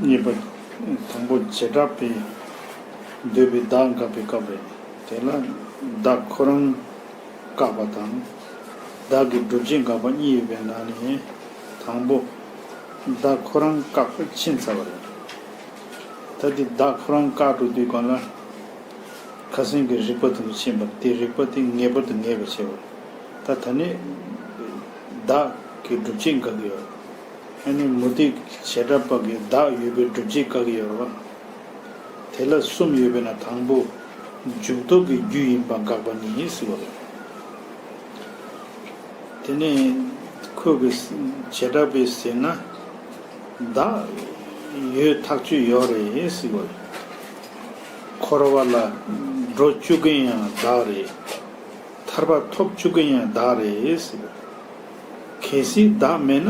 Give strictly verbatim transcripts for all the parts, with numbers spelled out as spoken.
གཉིས་པ། དང་པོ་བྱེ་བྲག་པས་འདོད་པའི་བདག་འགག་པའི་སྐབས་རེད། དེ་ལ་བདག་ཁོ་རང་བཀག་པ་དང་། བདག་གི་སྒྲུབ་བྱེད་འགག་པ་གཉིས་ཡོད་པའི་ནང་ནས་དང་པོ་བདག་ཁོ་རང་བཀག་པ་ཕྱིན་ཚར་བ་རེད། ད་དེ་བདག་ཁོ་རང་བཀག་འགྲོ་དུས་གང་ལ་ཁ་སང་གི་རིགས་པ་དེ་ཚོ་ཕྱིན་པ་དེ་རིགས་པ་དེ་ངེས་པར་དུ་ངེས་པར་བྱེད་པ་རེད། ད་ད་ནི་བདག་གི་སྒྲུབ་བྱེད་འགག་གི་ཡོད། ཨ་ནི་མུ་སྟེགས་བྱེ་བྲག་པ་གིས་བདག་ཡོད་པའི་སྒྲུབ་བྱེད་བཀག་གི་ཡོད་རེད་བ། དེ་ལ་གསུམ་ཡོད་པས་ན་དང་པོ་འཇུག་ལྡོག་གི་རྒྱུ་ཡིན་པ་དགག་པ་ནི་ཟེར་བ་རེད། དེ་ནས་ཁོས་གི་བྱེ་བྲག་པས་ཟེར་ན་བདག་ཡོད་ཐག་ཆོད་ཡོད་རེད་ཟེར་བ་རེད། འཁོར་བ་ལ་འགྲོ་བཅུག་མཁན་ཡང་བདག་རེད། ཐར་པ་ཐོབ་བཅུག་མཁན་ཡང་བདག་རེད་ཟེར། གལ་སྲིད་བདག་མེད་ན་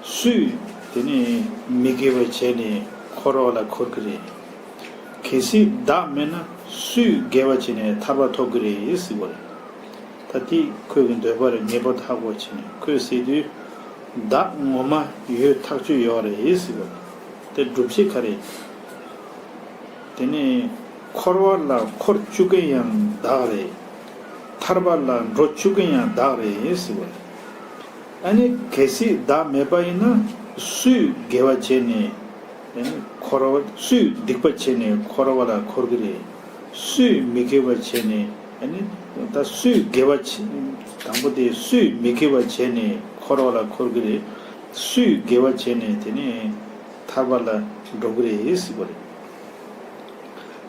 སུས་དེ་ནི་མི་དགེ་བ་བྱས་ནས་འཁོར་བ་ལ་འཁོར་གི་རེད། གལ་སྲིད་བདག་མེད་ན་སུས་དགེ་བ་བྱས་ནས་ཐར་པ་ཐོབ་ཀྱི་རེད་ཟེར་བ་རེད། ད་དེ་ཁོས་གི་འདོད་པ་རེད། ངེས་པར་དུ་ཧ་གོ་བྱས་ནས་ཁོས་ཟེར་དུས་བདག་ངོ་མ་ཡོད་ཐག་ཆོད་ཡོད་རེད་ཟེར་བ་རེད། དེ་སྒྲུབ་བྱེད་ག་རེད། དེ་ནས་འཁོར་བ་ལ་འཁོར་བཅུག་མཁན་ཡང་བདག་རེད། ཐར་པ་ལ་འགྲོ་བཅུག་མཁན་ཡང་བདག་རེད་ཟེར་བ་རེད། ཨ་ནི་གལ་སྲིད་བདག་མེད་པ་ཡིན་ན་སུས་དགེ་བ་བྱས་ནས་ཨ་ནི་འཁོར་བ་སུས་སྡིག་པ་བྱས་ནས་འཁོར་བ་ལ་འཁོར་གི་རེད། སུས་མི་དགེ་བ་བྱས་ནས་ཨ་ནི་ད་སུས་དགེ་བ་བྱས་དང་པོ་དེ་སུས་མི་དགེ་བ་བྱས་ནས་འཁོར་བ་ལ་འཁོར་གི་རེད། སུས་དགེ་བ་བྱས་ནས་དེ་ནས་ཐར་པ་ལ་འགྲོ་གི་རེད་ཟེར་བ་རེད།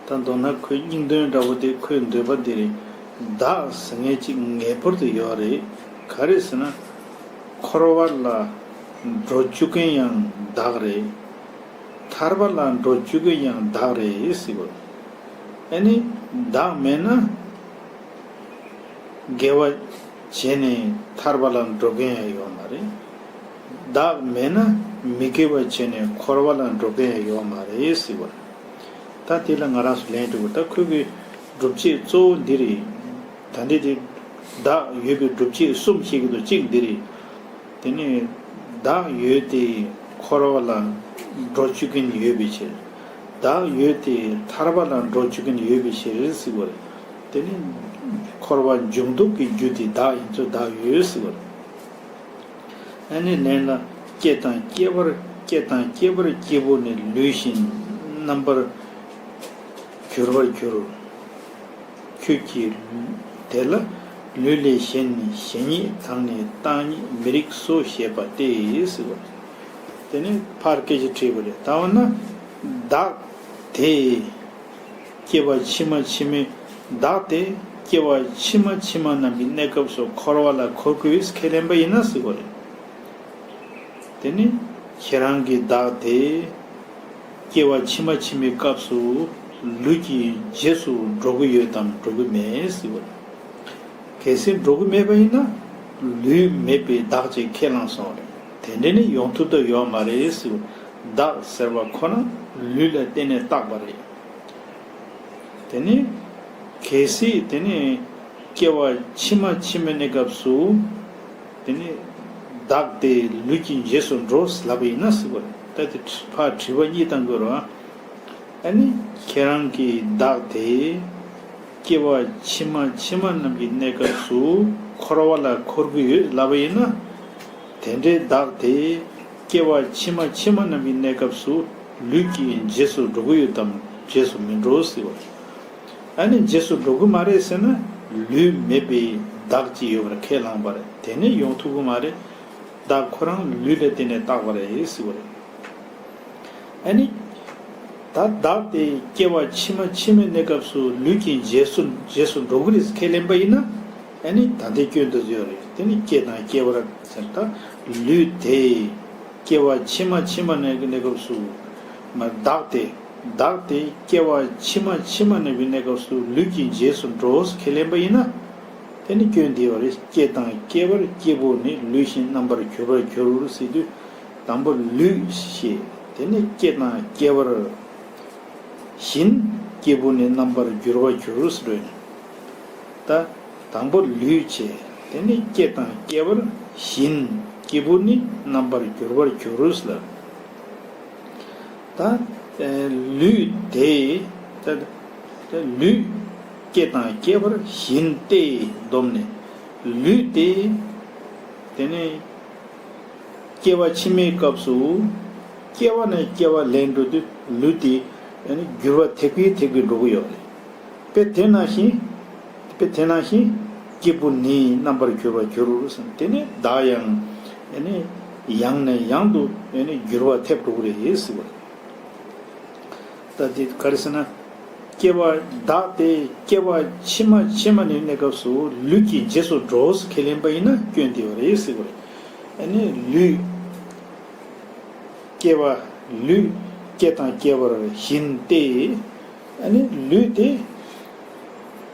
ད་མདོར་ན་ཁོའི་སྙིང་དོན་འདྲ་བོ་དེ་ཁོའི་འདོད་པ་འདི་རེད། བདག་ཟེར་མཁན་ཅིག་ངེས་པར་དུ་ཡོད་རེད། ག་རེ་ཟེར་ན། འཁོར་བ་ལ་འགྲོ་བཅུག་མཁན་ཡང་བདག་རེད། ཐར་པ་ལ་འགྲོ་བཅུག་མཁན་ཡང་བདག་རེད་ཟེར་བ། ཨ་ནི་བདག་མེད་ན། དགེ་བ་བྱས་ནས་ཐར་པ་ལ་འགྲོ་མཁན་ཡང་ཡོད་མ་རེད། བདག་མེད་ན་མི་དགེ་བ་བྱས་ནས་འཁོར་བ་ལ་འགྲོ་མཁན་ཡང་ཡོད་མ་རེད་ཟེར་བ། ད་དེ་ལ་ང་རང་ཚོ་ལན་འགྲིག་པ་ད་ཁོས་གི་སྒྲུབ་བྱེད་གཙོ་བོ་འདི་རེད། ད་འདི་དེ་བདག་ཡོད་པའི་སྒྲུབ་བྱེད་གསུམ་བཤད་ཀྱི་འདུག་གཅིག་འདི་རེད། དེ་ནས་བདག་ཡོད་དེ་འཁོར་བ་ལ་འགྲོ་བཅུག་མཁན་ཡོད་པའི་ཕྱིར། བདག་ཡོད་དེ་ཐར་པ་ལ་འགྲོ་བཅུག་མཁན་ཡོད་པའི་ཕྱིར་ཟེར་བ་རེད། དེ་ནི་འཁོར་བ་འཇུག་ལྡོག་གི་རྒྱུ་དེ་བདག་ཡིན་ཚུལ་བདག་ཡོད་ཟེར་བ་རེད། ཨ་ནི་ལན་ལ་སྐྱེ་དང་སྐྱེ་བར་སྐྱེ་དང་སྐྱེ་བར་སྐྱེས་བུ་ནི་ལུས་ཤིང་རྣམ་པར་གྱུར་པར་གྱུར། ཁྱོད་ཀྱིས་དེ་ལ་ལུས་ལས་གཞན་གཞན་ཉིད་དང་ནི་བཏང་ཉིད་མི་རིགས་སོ་ཞེས་པ་སྟེ་ཟེར་བ། དེ་ནི་ཕར་སྐད་ཆ་དྲིས་པ་རེད། ད་འོ་ན་བདག་དེ་སྐྱེ་བ་ཕྱི་མ་ཕྱི་མའི་བདག་དེ་སྐྱེ་བ་ཕྱི་མ་ཕྱི་མ་རྣམས་ཀྱི་གནས་སྐབས་སུ་འཁོར་བ་ལ་འཁོར་དགོས་ཁས་ལེན་པ་ཡིན་ན་ཟེར་བ་རེད། དེ་ནི་ཁྱེད་རང་གི་བདག་དེ་སྐྱེ་བ་ཕྱི་མ་ཕྱི་མའི་སྐབས་སུ་ལུས་ཀྱི་རྗེས་སུ་འགྲོ་གི་ཡོད་དམ་འགྲོ་གི་མེད་ཟེར་བ་རེད། གལ་སྲིད་འགྲོ་གི་མེད་པ་ཡིན་ན་ལུས་མེད་པའི་བདག་ཅེས་ཁས་བླངས་སོང་བ་རེད། དེ་འདྲ་ནི་ཡོང་ཐུབ་ཐབས་ཡོད་མ་རེད་ཟེར་བ། བདག་ཟེར་བ་ཁོ་ན་ལུས་ལ་བརྟེན་ནས་བཏགས་པ་རེད། དེ་ནི་གལ་སྲིད་དེ་ནི་སྐྱེ་བ་ཕྱི་མ་ཕྱི་མའི་གནས་སྐབས་སུ་དེ་ནི་བདག་དེ་ལུས་ཀྱི་རྗེས་སུ་འགྲོ་ལབ་པ་ཡིན་ན་ཟེར་བ་རེད། ད་དེ་ཕར་དྲི་བ་གཉིས་བཏང་དགོས་རེད་བ། ཨ་ནི་ཁྱེད་རང་གི་བདག་དེ་སྐྱེ་བ་ཕྱི་མ་ཕྱི་མ་རྣམས་ཀྱི་གནས་སྐབས་སུ་འཁོར་བ་ལ་འཁོར་གྱི་ཡོད་ལབ་པ་ཡིན་ན། དེ་འདྲའི་བདག་དེ་སྐྱེ་བ་ཕྱི་མ་ཕྱི་མ་རྣམས་ཀྱི་གནས་སྐབས་སུ་ལུས་ཀྱི་རྗེས་སུ་འགྲོ་གི་ཡོད་དམ་རྗེས་སུ་མི་འགྲོ་ཟེར་བ། ཨ་ནི་རྗེས་སུ་འགྲོ་གི་མ་རེད་ཟེར་ན་ལུས་མེད་པའི་བདག་ཅིག་ཡོད་པར་ཁས་བླངས་པ་རེད། དེ་ནི་ཡོང་ཐུབ་གི་མ་རེད། བདག་ཁོ་རང་ལུས་ལ་བརྟེན་ནས་བཏགས་པ་རེད་ཟེར་བ་རེད། ཨ་ནི། ད་བདག་དེ་སྐྱེ་བ་ཕྱི་མ་ཕྱི་མའི་གནས་སྐབས་སུ་ལུས་ཀྱི་རྗེས་སུ་རྗེས་སུ་འགྲོ་གི་རེད་ཁས་ལེན་པ་ཡིན་ན། ཨ་ནི་ད་ལྟའི་སྐྱོན་དུ་ཡོད་རེད། དེ་ནི་སྐྱེ་དང་སྐྱེ་བར་ཟེར་ད་ལུས་དེ་སྐྱེ་བ་ཕྱི་མ་ཕྱི་མ་ནས་གནས་སྐབས་སུ་མ་བདག་དེ་བདག་དེ་སྐྱེ་བ་ཕྱི་མ་ཕྱི་མ་ནས་གནས་སྐབས་སུ་ལུས་ཀྱི་རྗེས་སུ་འགྲོ་ཁས་ལེན་པ་ཡིན་ན། དེ་ནི་སྐྱོན་དེ་ཡོད་རེད། སྐྱེ་དང་སྐྱེ་བར་སྐྱེས་བུ་ནི་ལུས་ཤིང་རྣམ་པར་གྱུར་པར་གྱུར་ཟེར་དུས། དང་པོ་ལུས་ཞེས་དེ་ནི་སྐྱེ་དང་སྐྱེ་བར་བཞིན་སྐྱེས་བུ་ནི་རྣམ་པར་འགྱུར་བར་འགྱུར་ཟེར་རོ། ད་དང་པོ་ལུས་བྱས་དེ་ནི་སྐྱེ་དང་སྐྱེ་བར་བཞིན་སྐྱེས་བུ་ནི་རྣམ་པར་འགྱུར་བར་འགྱུར་ལ། ད་ལུས་དེ། ད་ད་ལུས་སྐྱེ་དང་སྐྱེ་བར་བཞིན་ཏེ། བསྡོམས་ནས་ལུས་དེ། དེ་ནས་སྐྱེ་བ་ཕྱི་མའི་སྐབས་སུ་སྐྱེ་བ་ནས་སྐྱེ་བ་ལེན་འགྲོ་དུས་ལུས་དེ་ཨ་ནི་འགྱུར་བ་ཐེབས་ཀྱིན་ཐེབས་ཀྱིན་འགྲོ་གི་ཡོད་རེད། དཔེ་དེ་ནང་བཞིན། དཔེ་དེ་ནང་བཞིན། སྐྱེས་བུ་ནི་རྣམ་པར་གྱུར་པར་འགྱུར་ཟེར། དེ་ནས་བདག་ཡང་ཨ་ནི་ཡང་ནས་ཡང་དུ་ཨ་ནི་འགྱུར་བ་ཐེབས་འགྲོ་གི་རེད་ཟེར་བ་རེད། ད་དེ་ག་རེ་ཟེར་ན། སྐྱེ་བ་བདག་དེ་སྐྱེ་བ་ཕྱི་མ་ཕྱི་མ་ནས་གནས་སྐབས་སུ་ལུས་ཀྱི་རྗེས་སུ་འགྲོ་ཟེར་ཁས་ལེན་པ་ཡིན་ན་སྐྱོན་དེ་ཡོད་རེད་ཟེར་བ་རེད། ཨ་ནི་ལུས། སྐྱེ་བ། ལུས་སྐྱེ་དང་སྐྱེ་བར་བཞིན་ཏེ། ཨ་ནི་ལུས་དེ་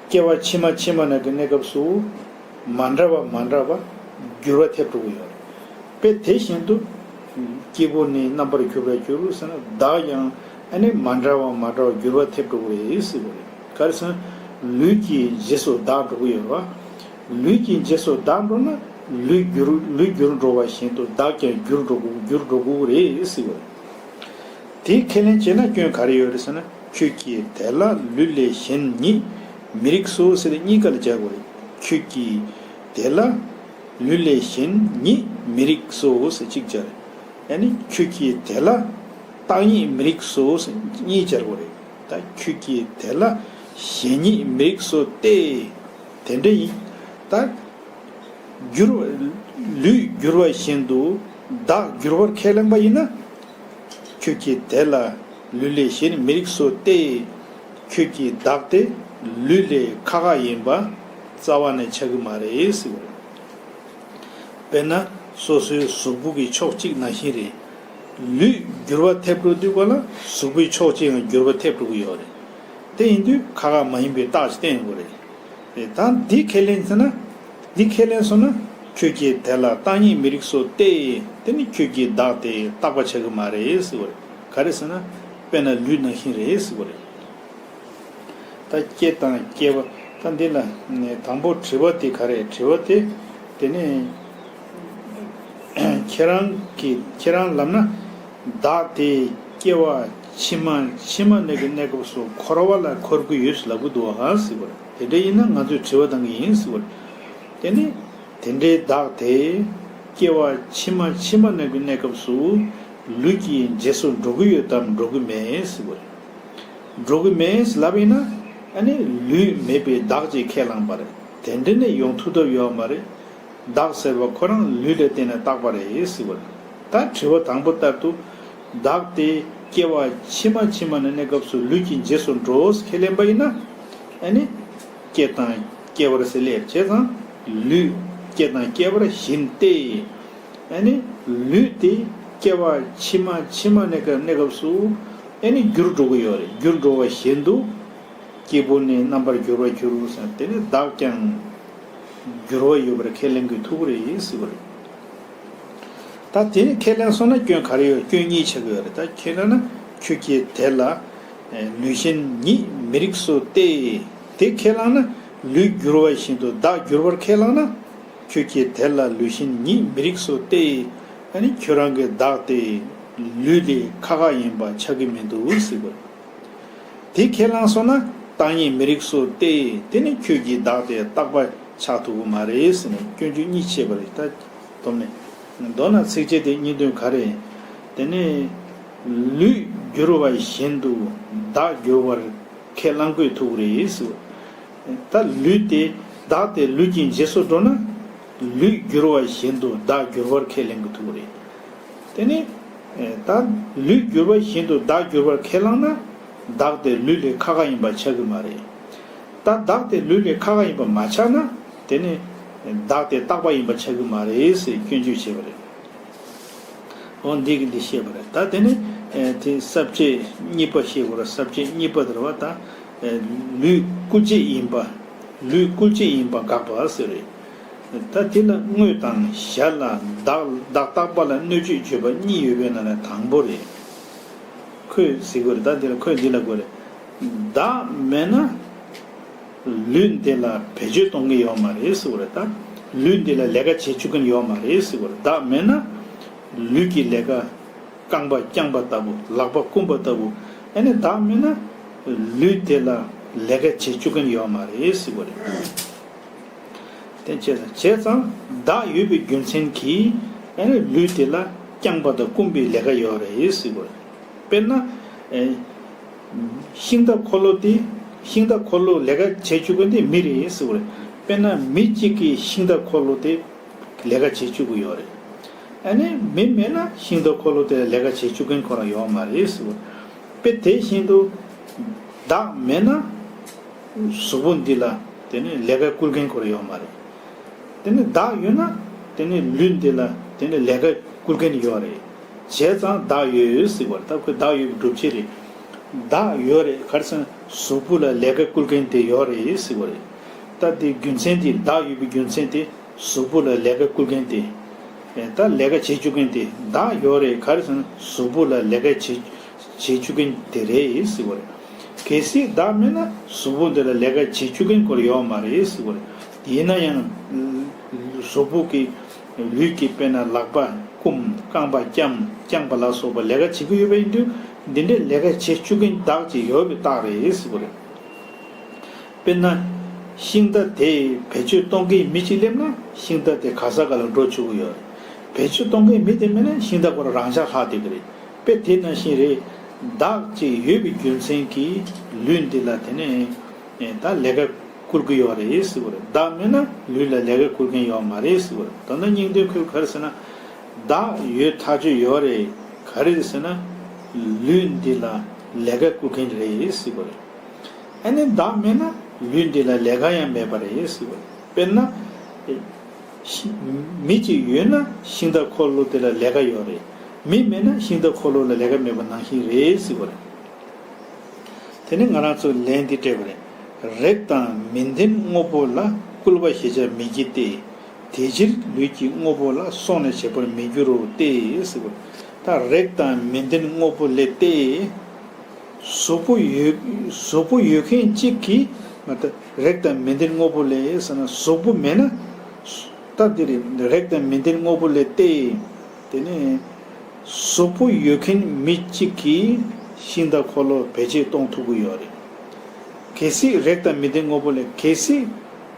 སྐྱེ་བ་ཕྱི་མ་ཕྱི་མ་ནས་ཀྱི་གནས་སྐབས་སུ་མ་འདྲ་བ་མ་འདྲ་བ་འགྱུར་བ་ཐེབས་འགྲོ་གི་ཡོད་རེད། དཔེ་དེ་བཞིན་དུ། སྐྱེས་བུ་ནི་རྣམ་པར་གྱུར་པར་འགྱུར་ཟེར་ན་བདག་ཀྱང་ཨ་ནི་མ་འདྲ་བ་མ་འདྲ་བ་འགྱུར་བ་ཐེབས་འགྲོ་གི་རེད་ཟེར་བ་རེད། ག་རེ་ཟེར་ན། ལུས་ཀྱི་རྗེས་སུ་བདག་འགྲོ་གི་ཡོད་རེད་བ། ལུས་ཀྱི་རྗེས་སུ་བདག་འགྲོ་ན་ལུས་འགྱུར་ལུས་འགྱུར་འགྲོ་བ་བཞིན་དུ་བདག་ཀྱང་འགྱུར་འགྲོ་གི་འགྱུར་འགྲོ་གི་རེད་ཟེར་བ་རེད། དེའི་ཁས་ལེན་བྱས་ན་སྐྱོན་ག་རེ་ཡོད་རེད་ཟེར་ན། ཁྱོད་ཀྱིས་དེ་ལ་ལུས་ལས་གཞན་ཉིད་མི་རིགས་སོ་ཟེར་ཏེ་གཉིས་ཀ་ལ་སྦྱར་དགོས་རེད། ཁྱོད་ཀྱིས་དེ་ལ་ལུས་ལས་གཞན་ཉིད་མི་རིགས་སོ་ཟེར་གཅིག་སྦྱར། ཡང་ན་ཁྱོད་ཀྱིས་དེ་ལ་བདག་ཉིད་མི་རིགས་སོ་ཟེར་གཉིས་སྦྱར་དགོས་རེད། ད་ཁྱོད་ཀྱིས་དེ་ལ་གཞན་ཉིད་མི་རིགས་སོ་སྟེ། དེ་འདྲ་ཡིན། ད་འགྱུར། ལུས་འགྱུར་བ་བཞིན་དུ་བདག་འགྱུར་བར་ཁས་ལེན་པ་ཡིན་ན། ཁྱོད་ཀྱིས་དེ་ལ་ལུས་ལས་གཞན་མི་རིགས་སོ་སྟེ། ཁྱོད་ཀྱི་བདག་དེ་ལུས་ལས་ཁ་ཁ་ཡིན་པ་རྩ་བ་ནས་ཆགས་ཀྱི་མ་རེད་ཟེར་བ་རེད། དཔེར་ན་སོ་སོའི་གཟུགས་པོ་གི་ཕྱོགས་གཅིག་ནང་བཞིན་རེད། ལུས་འགྱུར་བ་ཐེབས་འགྲོ་དུས་ག་ལ་གཟུགས་པོའི་ཕྱོགས་གཅིག་ཡང་འགྱུར་བ་ཐེབས་འགྲོ་གི་ཡོད་རེད། དེ་ཡིན་དུས་ཁ་ཁ་མ་ཡིན་པའི་རྟགས་ཤིག་བསྟན་དགོས་རེད། རེད། ད་འདི་ཁས་ལེན་ཟེར་ན། འདི་ཁས་ལེན་སོང་ན་ཁྱོད་ཀྱིས་དེ་ལ་བདག་ཉིད་མི་རིགས་སོ་སྟེ། དེ་ནི་ཁྱོད་ཀྱི་བདག་དེ་རྟག་པ་ཆགས་ཀྱི་མ་རེད་ཟེར་བ་རེད། ག་རེ་ཟེར་ན། དཔེར་ན་ལུས་ནང་བཞིན་རེད་ཟེར་བ་རེད། ད་སྐྱེ་དང་སྐྱེ་བ། ད་འདི་ལ་དང་པོ་དྲི་བ་དེ་ག་རེ། དྲི་བ་དེ། དེ་ནི་ཁྱེད་རང་གིས་ཁྱེད་རང་ལབ་ན། བདག་དེ་སྐྱེ་བ་ཕྱི་མ་ཕྱི་མ་ནས་ཀྱི་གནས་སྐབས་སུ་འཁོར་བ་ལ་འཁོར་གྱི་ཡོད་ལབ་ཀྱི་འདུག་ཨ་ཟེར་བ་རེད། དེ་འདྲ་ཡིན་ན་ང་ཚོས་དྲི་བ་བཏང་གི་ཡིན་ཟེར་བ་རེད། དེ་ནི་དེ་འདྲའི་བདག་དེ་སྐྱེ་བ་ཕྱི་མ་ཕྱི་མ་ནས་ཀྱི་གནས་སྐབས་སུ་ལུས་ཀྱི་རྗེས་སུ་འགྲོ་གི་ཡོད་དམ་འགྲོ་གི་མེད་ཟེར་བ་རེད། འགྲོ་གི་མེད་ལབ་ཡིན་ན། ཨ་ནི་ལུས་མེད་པའི་བདག་ཅེས་ཁས་བླངས་པ་རེད། དེ་འདྲ་ནས་ཡོང་ཐུབ་ཐབས་ཡོད་མ་རེད། བདག་ཟེར་བ་ཁོ་རང་ལུས་ལ་བརྟེན་ནས་བཏགས་པ་རེད་ཟེར་བ་རེད། ད་དྲི་བ་དང་པོ་ལྟར་དུ། བདག་དེ་སྐྱེ་བ་ཕྱི་མ་ཕྱི་མ་ནས་གནས་སྐབས་སུ་ལུས་ཀྱི་རྗེས་སུ་འགྲོ་ཁས་ལེན་པ་ཡིན་ན། ཨ་ནི་སྐྱེ་དང་སྐྱེ་བར་ཟེར་ལས་བྱས་ཙང་ལུས་སྐྱེ་དང་སྐྱེ་བར་བཞིན་ཏེ། ཨ་ནི་ལུས་དེ་སྐྱེ་བ་ཕྱི་མ་ཕྱི་མ་ནས་ཀྱི་གནས་སྐབས་སུ་ཨ་ནི་འགྱུར་འགྲོ་གི་ཡོད་རེད། འགྱུར་འགྲོ་བ་བཞིན་དུ་སྐྱེས་བུ་ནི་རྣམ་པར་འགྱུར་བར་འགྱུར་ཟེར། དེ་ནི་བདག་ཀྱང་འགྱུར་བ་ཡོད་པར་ཁས་ལེན་གྱི་ཐུག་རེད་ཟེར་བ་རེད། ད་དེ་ནི་ཁས་ལེན་སོང་ན་སྐྱོན་ག་རེ་ཡོད། སྐྱོན་གཉིས་ཆགས་ཀྱི་ཡོད་རེད། ད་ཁས་ལེན་ན་ཁྱོད་ཀྱིས་དེ་ལ་ལུས་གཞན་ཉིད་མི་རིགས་སོ་སྟེ། དེ་ཁས་བླངས་ན་ལུས་འགྱུར་བ་བཞིན་དུ་བདག་འགྱུར་བར་ཁས་བླངས་ན། ཁྱོད་ཀྱིས་དེ་ལ་ལུས་གཞན་ཉིད་མི་རིགས་སོ་སྟེ། ཨ་ནི་ཁྱོད་རང་གི་བདག་དེ་ལུས་ལས་ཁ་ཁ་ཡིན་པ་ཆགས་ཀྱི་མི་འདུག་ཟེར་བ་རེད། དེ་ཁས་བླངས་སོང་ན་བདག་ཉིད་མི་རིགས་སོ་སྟེ། དེ་ནི་ཁྱོད་ཀྱི་བདག་དེ་རྟག་པ་ཆགས་ཐུབ་ཀྱི་མ་རེད་ཟེར་ནས་སྐྱོན་བརྗོད་གཉིས་བྱས་པ་རེད། ད་སྡོམ་ནས། མདོར་ན་ཚིགས་བཅད་དེ་གཉིས་དོན་ག་རེ། དེ་ནི་ལུས་འགྱུར་བ་བཞིན་དུ་བདག་འགྱུར་བར་ཁས་བླང་དགོས་ཐུག་རེད་ཟེར། ད་ལུས་དེ་བདག་དེ་ལུས་ཀྱི་རྗེས་སུ་འགྲོ་ན། ལུས་འགྱུར་བ་བཞིན་དུ་བདག་འགྱུར་བར་ཁས་ལེན་དགོས་ཐུག་རེད། དེ་ནི། ད་ལུས་འགྱུར་བ་བཞིན་དུ་བདག་འགྱུར་བར་ཁས་བླངས་ན། བདག་དེ་ལུས་ལས་ཁ་ཁ་ཡིན་པ་ཆགས་ཀྱི་མ་རེད། ད་བདག་དེ་ལུས་ལས་ཁ་ཁ་ཡིན་པ་མ་ཆགས་ན། དེ་ནི་བདག་དེ་རྟག་པ་ཡིན་པ་ཆགས་ཀྱི་མ་རེད་ཟེར་སྐྱོན་བརྗོད་བྱས་པ་རེད། འོ་འདི་གི་འདི་བཤད་པ་རེད། ད་དེ་ནི་དེ་ས་བཅད་གཉིས་པ་བཤད་པ་རེད། ས་བཅད་གཉིས་པ་དེར་བ་ད་ལུས་སྐུལ་བྱེད་ཡིན་པ། ལུས་སྐུལ་བྱེད་ཡིན་པ་དགག་པ་ཟེར་རེད། ད་དེ་ལ་དངོས་དང་གཞན་ལ་བདག་བདག་རྟག་པ་ལ་གནོད་བྱེད་བརྗོད་པ་གཉིས་ཡོད་པའི་ནང་ནས་དང་པོ་རེད། ཁོས་ཟེར་དགོས་རེད། ད་འདི་ལ་ཁོས་འདི་ལ་དགོས་རེད། བདག་མེད་ན་ལུས་འདི་ལ་བེད་སྤྱོད་གཏོང་གི་ཡོད་མ་རེད་ཟེར་དགོས་རེད། ད་ལུས་འདི་ལ་ལས་ཀ་བྱེད་བཅུག་གི་ཡོད་མ་རེད་ཟེར་དགོས་རེད། བདག་མེད་ན་ལུས་ཀྱི་ལས་ཀ་ རྐང་པ་བརྐྱངས་པ་ལྟ་བུ། ལག་པ་བསྐུམས་པ་ལྟ་བུ། ཨ་ནི་བདག་མེད་ན་ལུས་དེ་ལ་ལས་ཀ་བྱེད་བཅུག་མཁན་ཡོད་མ་རེད་ཟེར་བ་རེད། དེ་བྱས་ཙང་བྱས་ཙང་བདག་ཡོད་པའི་རྒྱུ་མཚན་གྱིས་ཨ་ནི་ལུས་དེ་ལ་བརྐྱངས་པ་དང་བསྐུམས་པའི་ལས་ཀ་ཡོད་རེད་ཟེར་བ་རེད། དཔེར་ན། ཨེ། ཤིང་རྟ་འཁོར་ལོ་དེ། ཤིང་རྟ་འཁོར་ལོ་ལས་ཀ་བྱེད་བཅུག་མཁན་དེ་མི་རེད་ཟེར་བ་རེད། དཔེར་ན་མི་གཅིག་གིས་ཤིང་རྟ་འཁོར་ལོ་དེ་ལས་ཀ་བྱེད་བཅུག་གི་ཡོད་རེད། ཨ་ནི་མི་མེད་ན་ཤིང་རྟ་འཁོར་ལོ་དེ་ལ་ལས་ཀ་བྱེད་བཅུག་མཁན་ཁོ་རང་ཡོད་མ་རེད་ཟེར་བ་རེད། དཔེ་དེ་བཞིན་དུ་བདག་མེད་ན་གཟུགས་པོ་འདི་ལ་དེ་ནི་ལས་ཀ་བསྐུལ་མཁན་ཁོ་རང་ཡོད་མ་རེད། དེ་ནི་བདག་ཡོད་ན་དེ་ནི་ལུས་འདི་ལ་དེ་ནི་ལས་ཀ་བསྐུལ་མཁན་ཡོད་རེད། བྱས་ཙང་བདག་ཡོད་ཟེར་བ་རེད། ད་ཁོས་བདག་ཡོད་པའི་སྒྲུབ་བྱེད་རེད། བདག་ཡོད་རེད། ག་རེ་ཟེར་ན་གཟུགས་པོ་ལ་ལས་ཀ་བསྐུལ་མཁན་དེ་ཡོད་རེད་ཟེར་བ་རེད། ད་དེ་རྒྱུ་མཚན་དེ། བདག་ཡོད་པའི་རྒྱུ་མཚན་དེ་གཟུགས་པོ་ལ་ལས་ཀ་བསྐུལ་མཁན་དེ། ད་ལས་ཀ་བྱེད་བཅུག་མཁན་དེ་བདག་ཡོད་རེད། ག་རེ་ཟེར་ན་གཟུགས་པོ་ལ་ལས་ཀ་བྱེད་བྱེད་བཅུག་མཁན་དེ་རེད་ཟེར་བ་རེད། གལ་སྲིད་བདག་མེད་ན་གཟུགས་པོ་འདི་ལ་ལས་ཀ་བྱེད་བཅུག་མཁན་ཁོ་རང་ཡོད་མ་རེད་ཟེར་བ་རེད། ཡིན་ན་ཡང་གཟུགས་པོ་གི་ལུས་ཀྱི་དཔེར་ན་ལག་པ་བསྐུམ། རྐང་པ་བརྐྱངས། བརྐྱངས་པ་ལ་སོགས་པ་ལས་ཀ་བྱེད་ཀྱི་ཡོད་པ་ཡིན་དུས། འདི་འདྲའི་ལས་ཀ་བྱེད་བཅུག་མཁན་བདག་ཅིག་ཡོད་པའི་རྟགས་རེད་ཟེར་བ་རེད། དཔེར་ན། ཤིང་རྟ་དེ་བེད་སྤྱོད་གཏོང་མཁན་མི་གཅིག་སླེབས་ན་ཤིང་རྟ་དེ་ག་ས་ག་ལ་འགྲོ་ཆོག་གི་ཡོད་རེད། བེད་སྤྱོད་གཏོང་མཁན་མི་དེ་མེད་ན་ཤིང་རྟ་ཁོ་རང་རང་འཇགས་ལྷག་བསྡད་ཀྱི་རེད། དཔེ་དེ་ནང་བཞིན་རེད། བདག་ཅིག་ཡོད་པའི་རྒྱུ་མཚན་གྱིས་ལུས་འདི་ལ་དེ་ནས་ད་ལས་ཀ་བསྐུལ་གྱི་ཡོད་རེད་ཟེར་བ་རེད། བདག་མེད་ན་ལུས་ལ་ལས་ཀ་བསྐུལ་མཁན་ཡོད་མ་རེད་ཟེར་བ་རེད། ད་ལྟ་སྙིང་དོན་ཁོས་ག་རེ་ཟེར་ན། བདག་ཡོད་ཐག་ཆོད་ཡོད་རེད། ག་རེ་ཟེར་ན་ལུས་འདི་ལ་ལས་ཀ་བསྐུལ་མཁན་རེད་ཟེར་བ་རེད། ཨ་ནི་བདག་མེད་ན་ལུས་འདི་ལ་ལས་ཀ་ཡང་མེད་པ་རེད་ཟེར་བ་རེད། དཔེར་ན། ཤི- མི་གཅིག་ཡོད་ན་ཤིང་རྟ་འཁོར་ལོ་དེ་ལ་ལས་ཀ་ཡོད་རེད། མི་མེད་ན་ཤིང་རྟ་འཁོར་ལོ་ལ་ལས་ཀ་མེད་པ་ནང་བཞིན་རེད་ཟེར་བ་རེད། དེ་ནི་ང་རང་ཚོས་ལན་འདི་སྤྲད་པ་རེད། རེག་དང་མི་ལྡན་དངོས་པོ་ལ། བསྐུལ་བ་ཞེས་བྱ་མི་བགྱི་སྟེ། དེ་ཕྱིར་ལུས་ཀྱི་དངོས་པོ་ལ། སོགས་ནས་བྱེད་པར་མི་འགྱུར་རོ་སྟེ་ཟེར་བ་རེད། ད་རེག་དང་མི་ལྡན་དངོས་པོ་ལས་ཏེ། གཟུགས་པོ་ཡོད། གཟུགས་པོ་ཡོད་མཁན་གཅིག་གིས། ང་ད་རེག་དང་མི་ལྡན་དངོས་པོ་ལས་ཟེར་ན་གཟུགས་པོ་མེད་ན། ད་འདི་རེད། རེག་དང་མི་ལྡན་དངོས་པོ་ལས་ཏེ། དེ་ནས་གཟུགས་པོ་ཡོད་མཁན་མི་གཅིག་གིས་ཤིང་རྟ་འཁོར་ལོ་བེད་སྤྱོད་གཏོང་ཐུབ་ཀྱི་ཡོད་རེད། གལ་སྲིད་རེག་དང་མི་ལྡན་དངོས་པོ་ལས་གལ་སྲིད་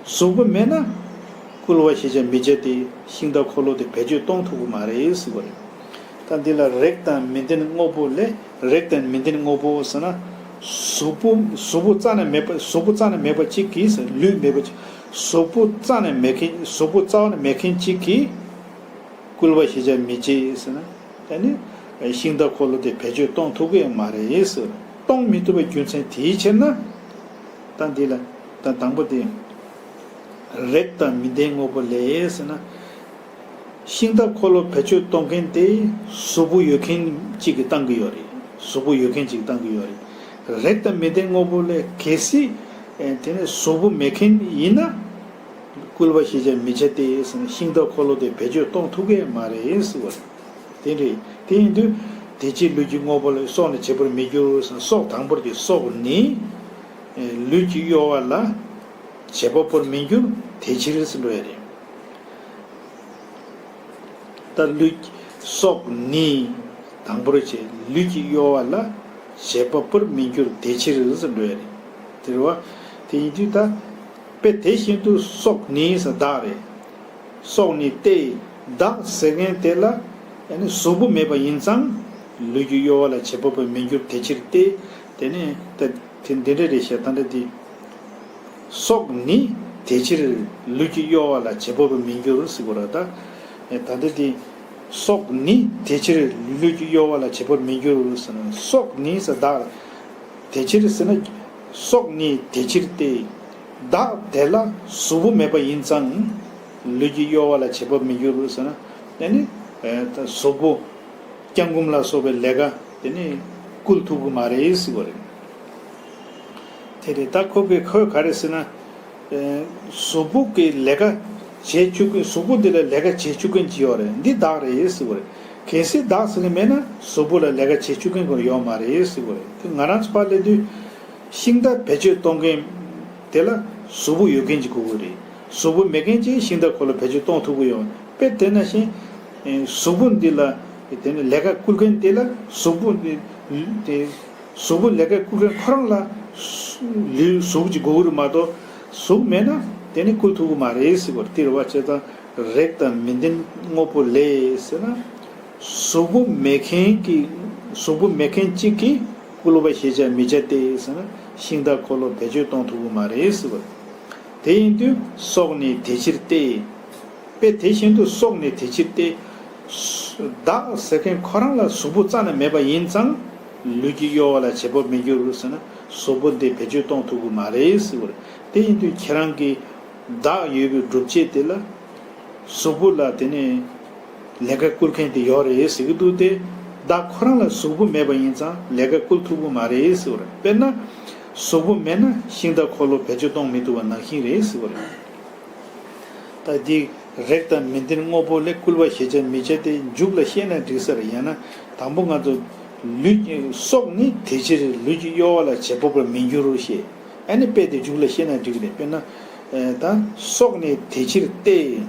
གཟུགས་པོ་མེད་ན། བསྐུལ་བ་ཞེས་བྱ་མི་བྱ་སྟེ། ཤིང་རྟ་འཁོར་ལོ་དེ་བེད་སྤྱོད་གཏོང་ཐུབ་ཀྱི་མ་རེད་ཟེར་བ་རེད། ད་འདི་ལ་རེག་དང་མི་ལྡན་དངོས་པོ་ལས། རེག་དང་མི་ལྡན་དངོས་པོ་ཟེར་ན། གཟུགས་པོ་གཟུགས་པོ་རྩ་ནས་མེད་པ། གཟུགས་པོ་རྩ་ནས་མེད་པ་གཅིག་གིས་ཟེར། ལུས་མེད་པ་གཅིག་གཟུགས་པོ་རྩ་ནས་མེད་མཁན། གཟུགས་པོ་རྩ་བ་ནས་མེད་མཁན་གཅིག་གིས་བསྐུལ་བ་ཞེས་བྱ་མི་བྱེད་ཟེར་ན། ཨ་ནི་ཤིང་རྟ་འཁོར་ལོ་དེ་བེད་སྤྱོད་གཏོང་ཐུབ་ཀྱི་ཡོད་མ་རེད་ཟེར། གཏོང་མི་ཐུབ་པའི་རྒྱུ་མཚན་དེའི་ཕྱིར་ན། ད་འདི་ལ་ད་དང་པོ་དེ། རེག་དང་མི་ལྡན་དངོས་པོ་ལས་ཟེར་ན། ཤིང་རྟ་འཁོར་ལོ་བེད་སྤྱོད་གཏོང་མཁན་དེ་གཟུགས་པོ་ཡོད་མཁན་གཅིག་གིས་བཏང་གི་ཡོད་རེད། གཟུགས་པོ་ཡོད་མཁན་གཅིག་གིས་བཏང་གི་ཡོད་རེད། རེག་དང་མི་ལྡན་དངོས་པོ་ལས་གལ་སྲིད་ཨེ་དེ་ནས་གཟུགས་པོ་མེད་མཁན་ཡིན་ན། བསྐུལ་བ་ཞེས་བྱ་མི་བྱ་སྟེ་ཟེར་ན་ཤིང་རྟ་འཁོར་ལོ་དེ་བེད་སྤྱོད་གཏོང་ཐུབ་ཀྱི་མ་རེད་ཟེར་བ་རེད། དེ་འདྲ་དེ་ཡིན་དུས། དེ་ཕྱིར་ལུས་ཀྱི་དངོས་པོ་ལ། སོགས་ནས་བྱེད་པར་མི་འགྱུར་ཟེར་ན། སོགས་དང་པོར་གྱི་སོགས་ནི་ལུས་ཀྱི་གཡོ་བ་ལ་བྱེད་པ་པོར་མི་འགྱུར། དེ་ཕྱིར་ཟེར་འགྲོ་ཡ་རེད། ད་ལུས་སོགས་ནི་དང་པོར་བྱས། ལུས་ཀྱི་གཡོ་བ་ལ་བྱེད་པ་པོར་མི་འགྱུར། དེ་ཕྱིར་ཟེར་འགྲོ་ཡ་རེད། དེ་རེད་བ། དེ་ཡིན་དུས་ད་དཔེ་དེ་བཞིན་དུ་སོགས་ནི་ཟེར་བདག་རེད། སོགས་ནི་སྟེ། བདག་ཟེར་མཁན་དེ་ལ་ཨ་ནི་གཟུགས་པོ་མེད་པ་ཡིན་ཙང་། ལུས་ཀྱི་གཡོ་བ་ལ་བྱེད་པ་པོར་མི་འགྱུར། དེ་ཕྱིར་ཏེ། དེ་ནས་ད་དེ་འདི་འདྲ་རེད་ཤག་ད་འདྲ་དེ། སོགས་ནི་དེ་ཕྱིར་ལུས་ཀྱི་གཡོ་བ་ལ་བྱེད་པ་པོར་མི་འགྱུར་ཟེར་གོ་ར་ད། ད་འདི་དེ། སོགས་ནི་དེ་ཕྱིར་ལུས་ཀྱི་གཡོ་བ་ལ་བྱེད་པར་མི་འགྱུར་ཟེར་ན། སོགས་ནི་ཟེར་བདག་དེ་ཕྱིར་ཟེར་ན། སོགས་ནི་དེ་ཕྱིར་ཏེ། བདག་དེ་ལ་གཟུགས་པོ་མེད་པ་ཡིན་ཙང་། ལུས་ཀྱི་གཡོ་བ་ལ་བྱེད་པར་མི་འགྱུར་ཟེར་ན། ཨ་ནི་གཟུགས་པོ་བརྐྱང་བསྐུམ་ལ་སོགས་པའི་ལས་ཀ་དེ་ནི་བསྐུལ་ཐུབ་ཀྱི་མ་རེད་ཟེར་བ་རེད། དེ་རེད། ད་ཁོ་གིས་ཁོས་ག་རེ་ཟེར་ན། ཨེ། གཟུགས་པོ་གི་ལས་ཀ་བྱེད་བཅུག་གི། གཟུགས་པོ་འདི་ལ་ལས་ཀ་བྱེད་བཅུག་མཁན་ཅིག་ཡོད་རེད། འདི་བདག་རེད་ཟེར་བ་རེད། གལ་སྲིད་བདག་ཟེར་མཁན་མེད་ན་གཟུགས་པོ་ལ་ལས་ཀ་བྱེད་བཅུག་མཁན་ཁོ་ཡོད་མ་རེད་ཟེར་བ་རེད། དེ་ང་རང་ཚོ་ཕར་སླེབས་དུས། ཤིང་རྟ་བེད་སྤྱོད་གཏོང་མཁན་དེ་ལ་གཟུགས་པོ་ཡོད་མཁན་ཅིག་དགོས་ཀྱི་རེད། གཟུགས་པོ་མེད་མཁན་ཅིག་ཤིང་རྟ་ཁོ་ལ་བེད་སྤྱོད་གཏོང་ཐུབ་ཀྱི་ཡོད། དཔེ་དེ་ནང་བཞིན། ཨེ། གཟུགས་པོ་འདི་ལ། དེ་ནི་ལས་ཀ་བསྐུལ་མཁན་དེ་ལ་གཟུགས་པོ་དེ་དེ་གཟུགས་པོ་ལས་ཀ་བསྐུལ་མཁན་ཁོ་རང་ལ་ལུས་གཟུགས་ཀྱི་དགོས་ཀྱི་རེད་མ་གཏོགས། གཟུགས་མེད་ན་དེ་ནི་བསྐུལ་ཐུབ་ཀྱི་མ་རེད་ཟེར་བ་རེད། དེ་རེད་བ། བྱས་ཙང་རེག་དང་མི་ལྡན་དངོས་པོ་ལས་ཟེར་ན། གཟུགས་པོ་མེད་མཁན་གྱི་གཟུགས་པོ་མེད་མཁན་གཅིག་གིས་བསྐུལ་བ་ཞེས་བྱ་མི་བྱ་སྟེ་ཟེར་ན། ཤིང་རྟ་འཁོར་ལོ་བེད་སྤྱོད་གཏོང་ཐུབ་ཀྱི་མ་རེད་ཟེར་བ་རེད། དེ་ཡིན་དུས་སྲོག་ནི་དེ་ཕྱིར་སྟེ། དཔེ་དེ་བཞིན་དུ་སྲོག་ནི་དེ་ཕྱིར་སྟེ། བདག་ཟེར་མཁན་ཁོ་རང་ལ་གཟུགས་པོ་རྩ་ནས་མེད་པ་ཡིན་ཙང་། ལུས་ཀྱི་གཡོ་བ་ལ་བྱེད་པོ་མི་འགྱུར་ཟེར་ན། གཟུགས་པོ་འདི་བེད་སྤྱོད་གཏོང་ཐུབ་ཀྱི་མ་རེད་ཟེར་བ་རེད། དེ་ཡིན་དུས་ཁྱེད་རང་གིས་བདག་ཡོད་པའི་སྒྲུབ་བྱེད་དེ་ལ་གཟུགས་པོ་ལ་དེ་ནས་ལས་ཀ་བསྐུལ་མཁན་དེ་ཡོད་རེད་ཟེར་གྱི་འདུག་སྟེ། བདག་ཁོ་རང་ལ་གཟུགས་པོ་མེད་པ་ཡིན་ཙང་ལས་ཀ་བསྐུལ་ཐུབ་ཀྱི་མ་རེད་ཟེར་བ་རེད། དཔེར་ན། གཟུགས་པོ་མེད་ན་ཤིང་རྟ་འཁོར་ལོ་བེད་སྤྱོད་གཏོང་མི་ཐུབ་པ་ནང་བཞིན་རེད་ཟེར་བ་རེད། ད་འདི་རེག་དང་མི་ལྡན་དངོས་པོ་ལས་བསྐུལ་བ་ཞེས་བྱ་མི་བྱ་སྟེ། མཇུག་ལ་བཤད་ན་འགྲིག་ས་རེད། ཡང་ན་དང་པོ་ང་ཚོ་ལུས་ཀྱི་སྲོག་ནི་དེ་ཕྱིར་ལུས་ཀྱི་གཡོ་བ་ལ་བྱེད་པོ་མི་འགྱུར་ཞེས། ཨ་ནི་དཔེ་དེ་མཇུག་ལ་བཤད་ན་འགྲིག་རེད། དཔེར་ན། ཨེ། ད་སྲོག་ནི་དེ་ཕྱིར་སྟེ།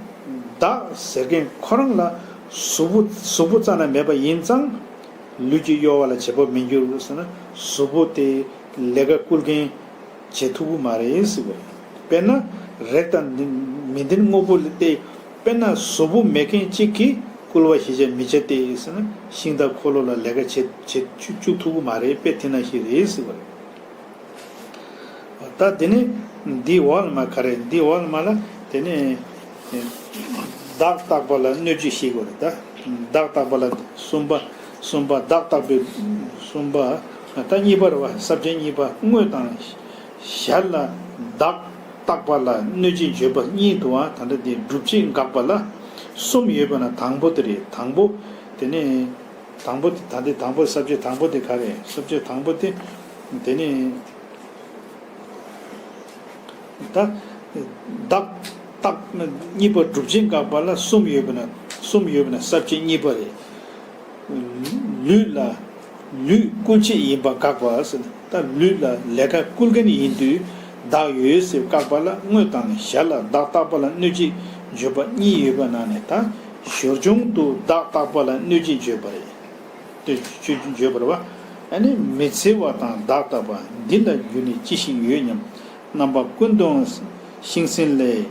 བདག་ཟེར་མཁན་ཁོ་རང་ལ་གཟུགས་པོ་གཟུགས་པོ་རྩ་ནས་མེད་པ་ཡིན་ཙང་། ལུས་ཀྱི་གཡོ་བ་ལ་བྱེད་པོ་མི་འགྱུར་ཟེར་ན། གཟུགས་པོ་དེ་ལས་ཀ་བསྐུལ་མཁན་བྱེད་ཐུབ་ཀྱི་མ་རེད་ཟེར་བ་རེད། དཔེར་ན། རེག་དང་མི་ལྡན་དངོས་པོ་ལས་ཏེ། དཔེར་ན་གཟུགས་པོ་མེད་མཁན་གཅིག་གིས་བསྐུལ་བ་ཞེས་བྱ་མི་བྱ་སྟེ་ཟེར་ན། ཤིང་རྟ་འཁོར་ལོ་ལ་ལས་ཀ་བྱེད་བྱེད་བཅུག་བཅུག་ཐུབ་ཀྱི་མ་རེད། དཔེ་དེ་ནང་བཞིན་རེད་ཟེར་བ་རེད། ད་དེ་ནས་འདི་འོག་ལ་མ་ག་རེ། འདི་འོག་ལ་མ་ལ་དེ་ནས་བདག་རྟག་པ་ལ་གནོད་བྱེད་ཤེས་དགོས་རེད། ད་བདག་རྟག་པ་ལ་གསུམ་པ། གསུམ་པ་བདག་རྟག་པའི་གསུམ་པ། ད་གཉིས་པ་རེད་བ། ས་བཅད་གཉིས་པ། དངོས་དང་ཞར་ལ་བདག་རྟག་པ་ལ་གནོད་བྱེད་བརྗོད་པ་གཉིས་འདུག་བ། ད་ལྟ་དེ་སྒྲུབ་བྱེད་དགག་པ་ལ་གསུམ་ཡོད་པ་ན་དང་པོ་དེ་རེད། དང་པོ་དེ་ནས། དང་པོ་དེ། ད་ལྟའི་དང་པོ། ས་བཅད་དང་པོ་དེ་ག་རེ། ས་བཅད་དང་པོ་དེ་དེ་ནི། ད་བདག་རྟག་གཉིས་པ་སྒྲུབ་བྱེད་དགག་པ་ལ་གསུམ་ཡོད་པ་ན། གསུམ་ཡོད་པ་ན་ས་བཅད་གཉིས་པ་རེད། ལུས་ལ། ལུས་བསྐུལ་བྱེད་ཡིན་པ་དགག་པ་ཟེར་ན། ད་ལུས་ལ་ལས་ཀ་བསྐུལ་མཁན་ཡིན་དུས་བདག་ཡོད་ཟེར་དགག་པ་ལ་དངོས་དང་ཞར་ལ་བདག་རྟག་པ་ལ་གནོད་བྱེད་བརྗོད་པ་གཉིས་ཡོད་པ་ནང་ནས། ད་ཞོར་བྱུང་དུ་བདག་རྟག་པ་ལ་གནོད་བྱེད་བརྗོད་པ་རེད། དེ་བརྗོད་བརྗོད་པ་རེད་བ། ཨ་ནི་མི་འཚེ་བ་དང་བདག་རྟག་པ་འདི་ལ་རྒྱུ་ནི་ཅི་ཞིག་ཡོད་སྙམ། རྣམ་པ་ཀུན་ཏུའང་ཤིང་སེན་ལས།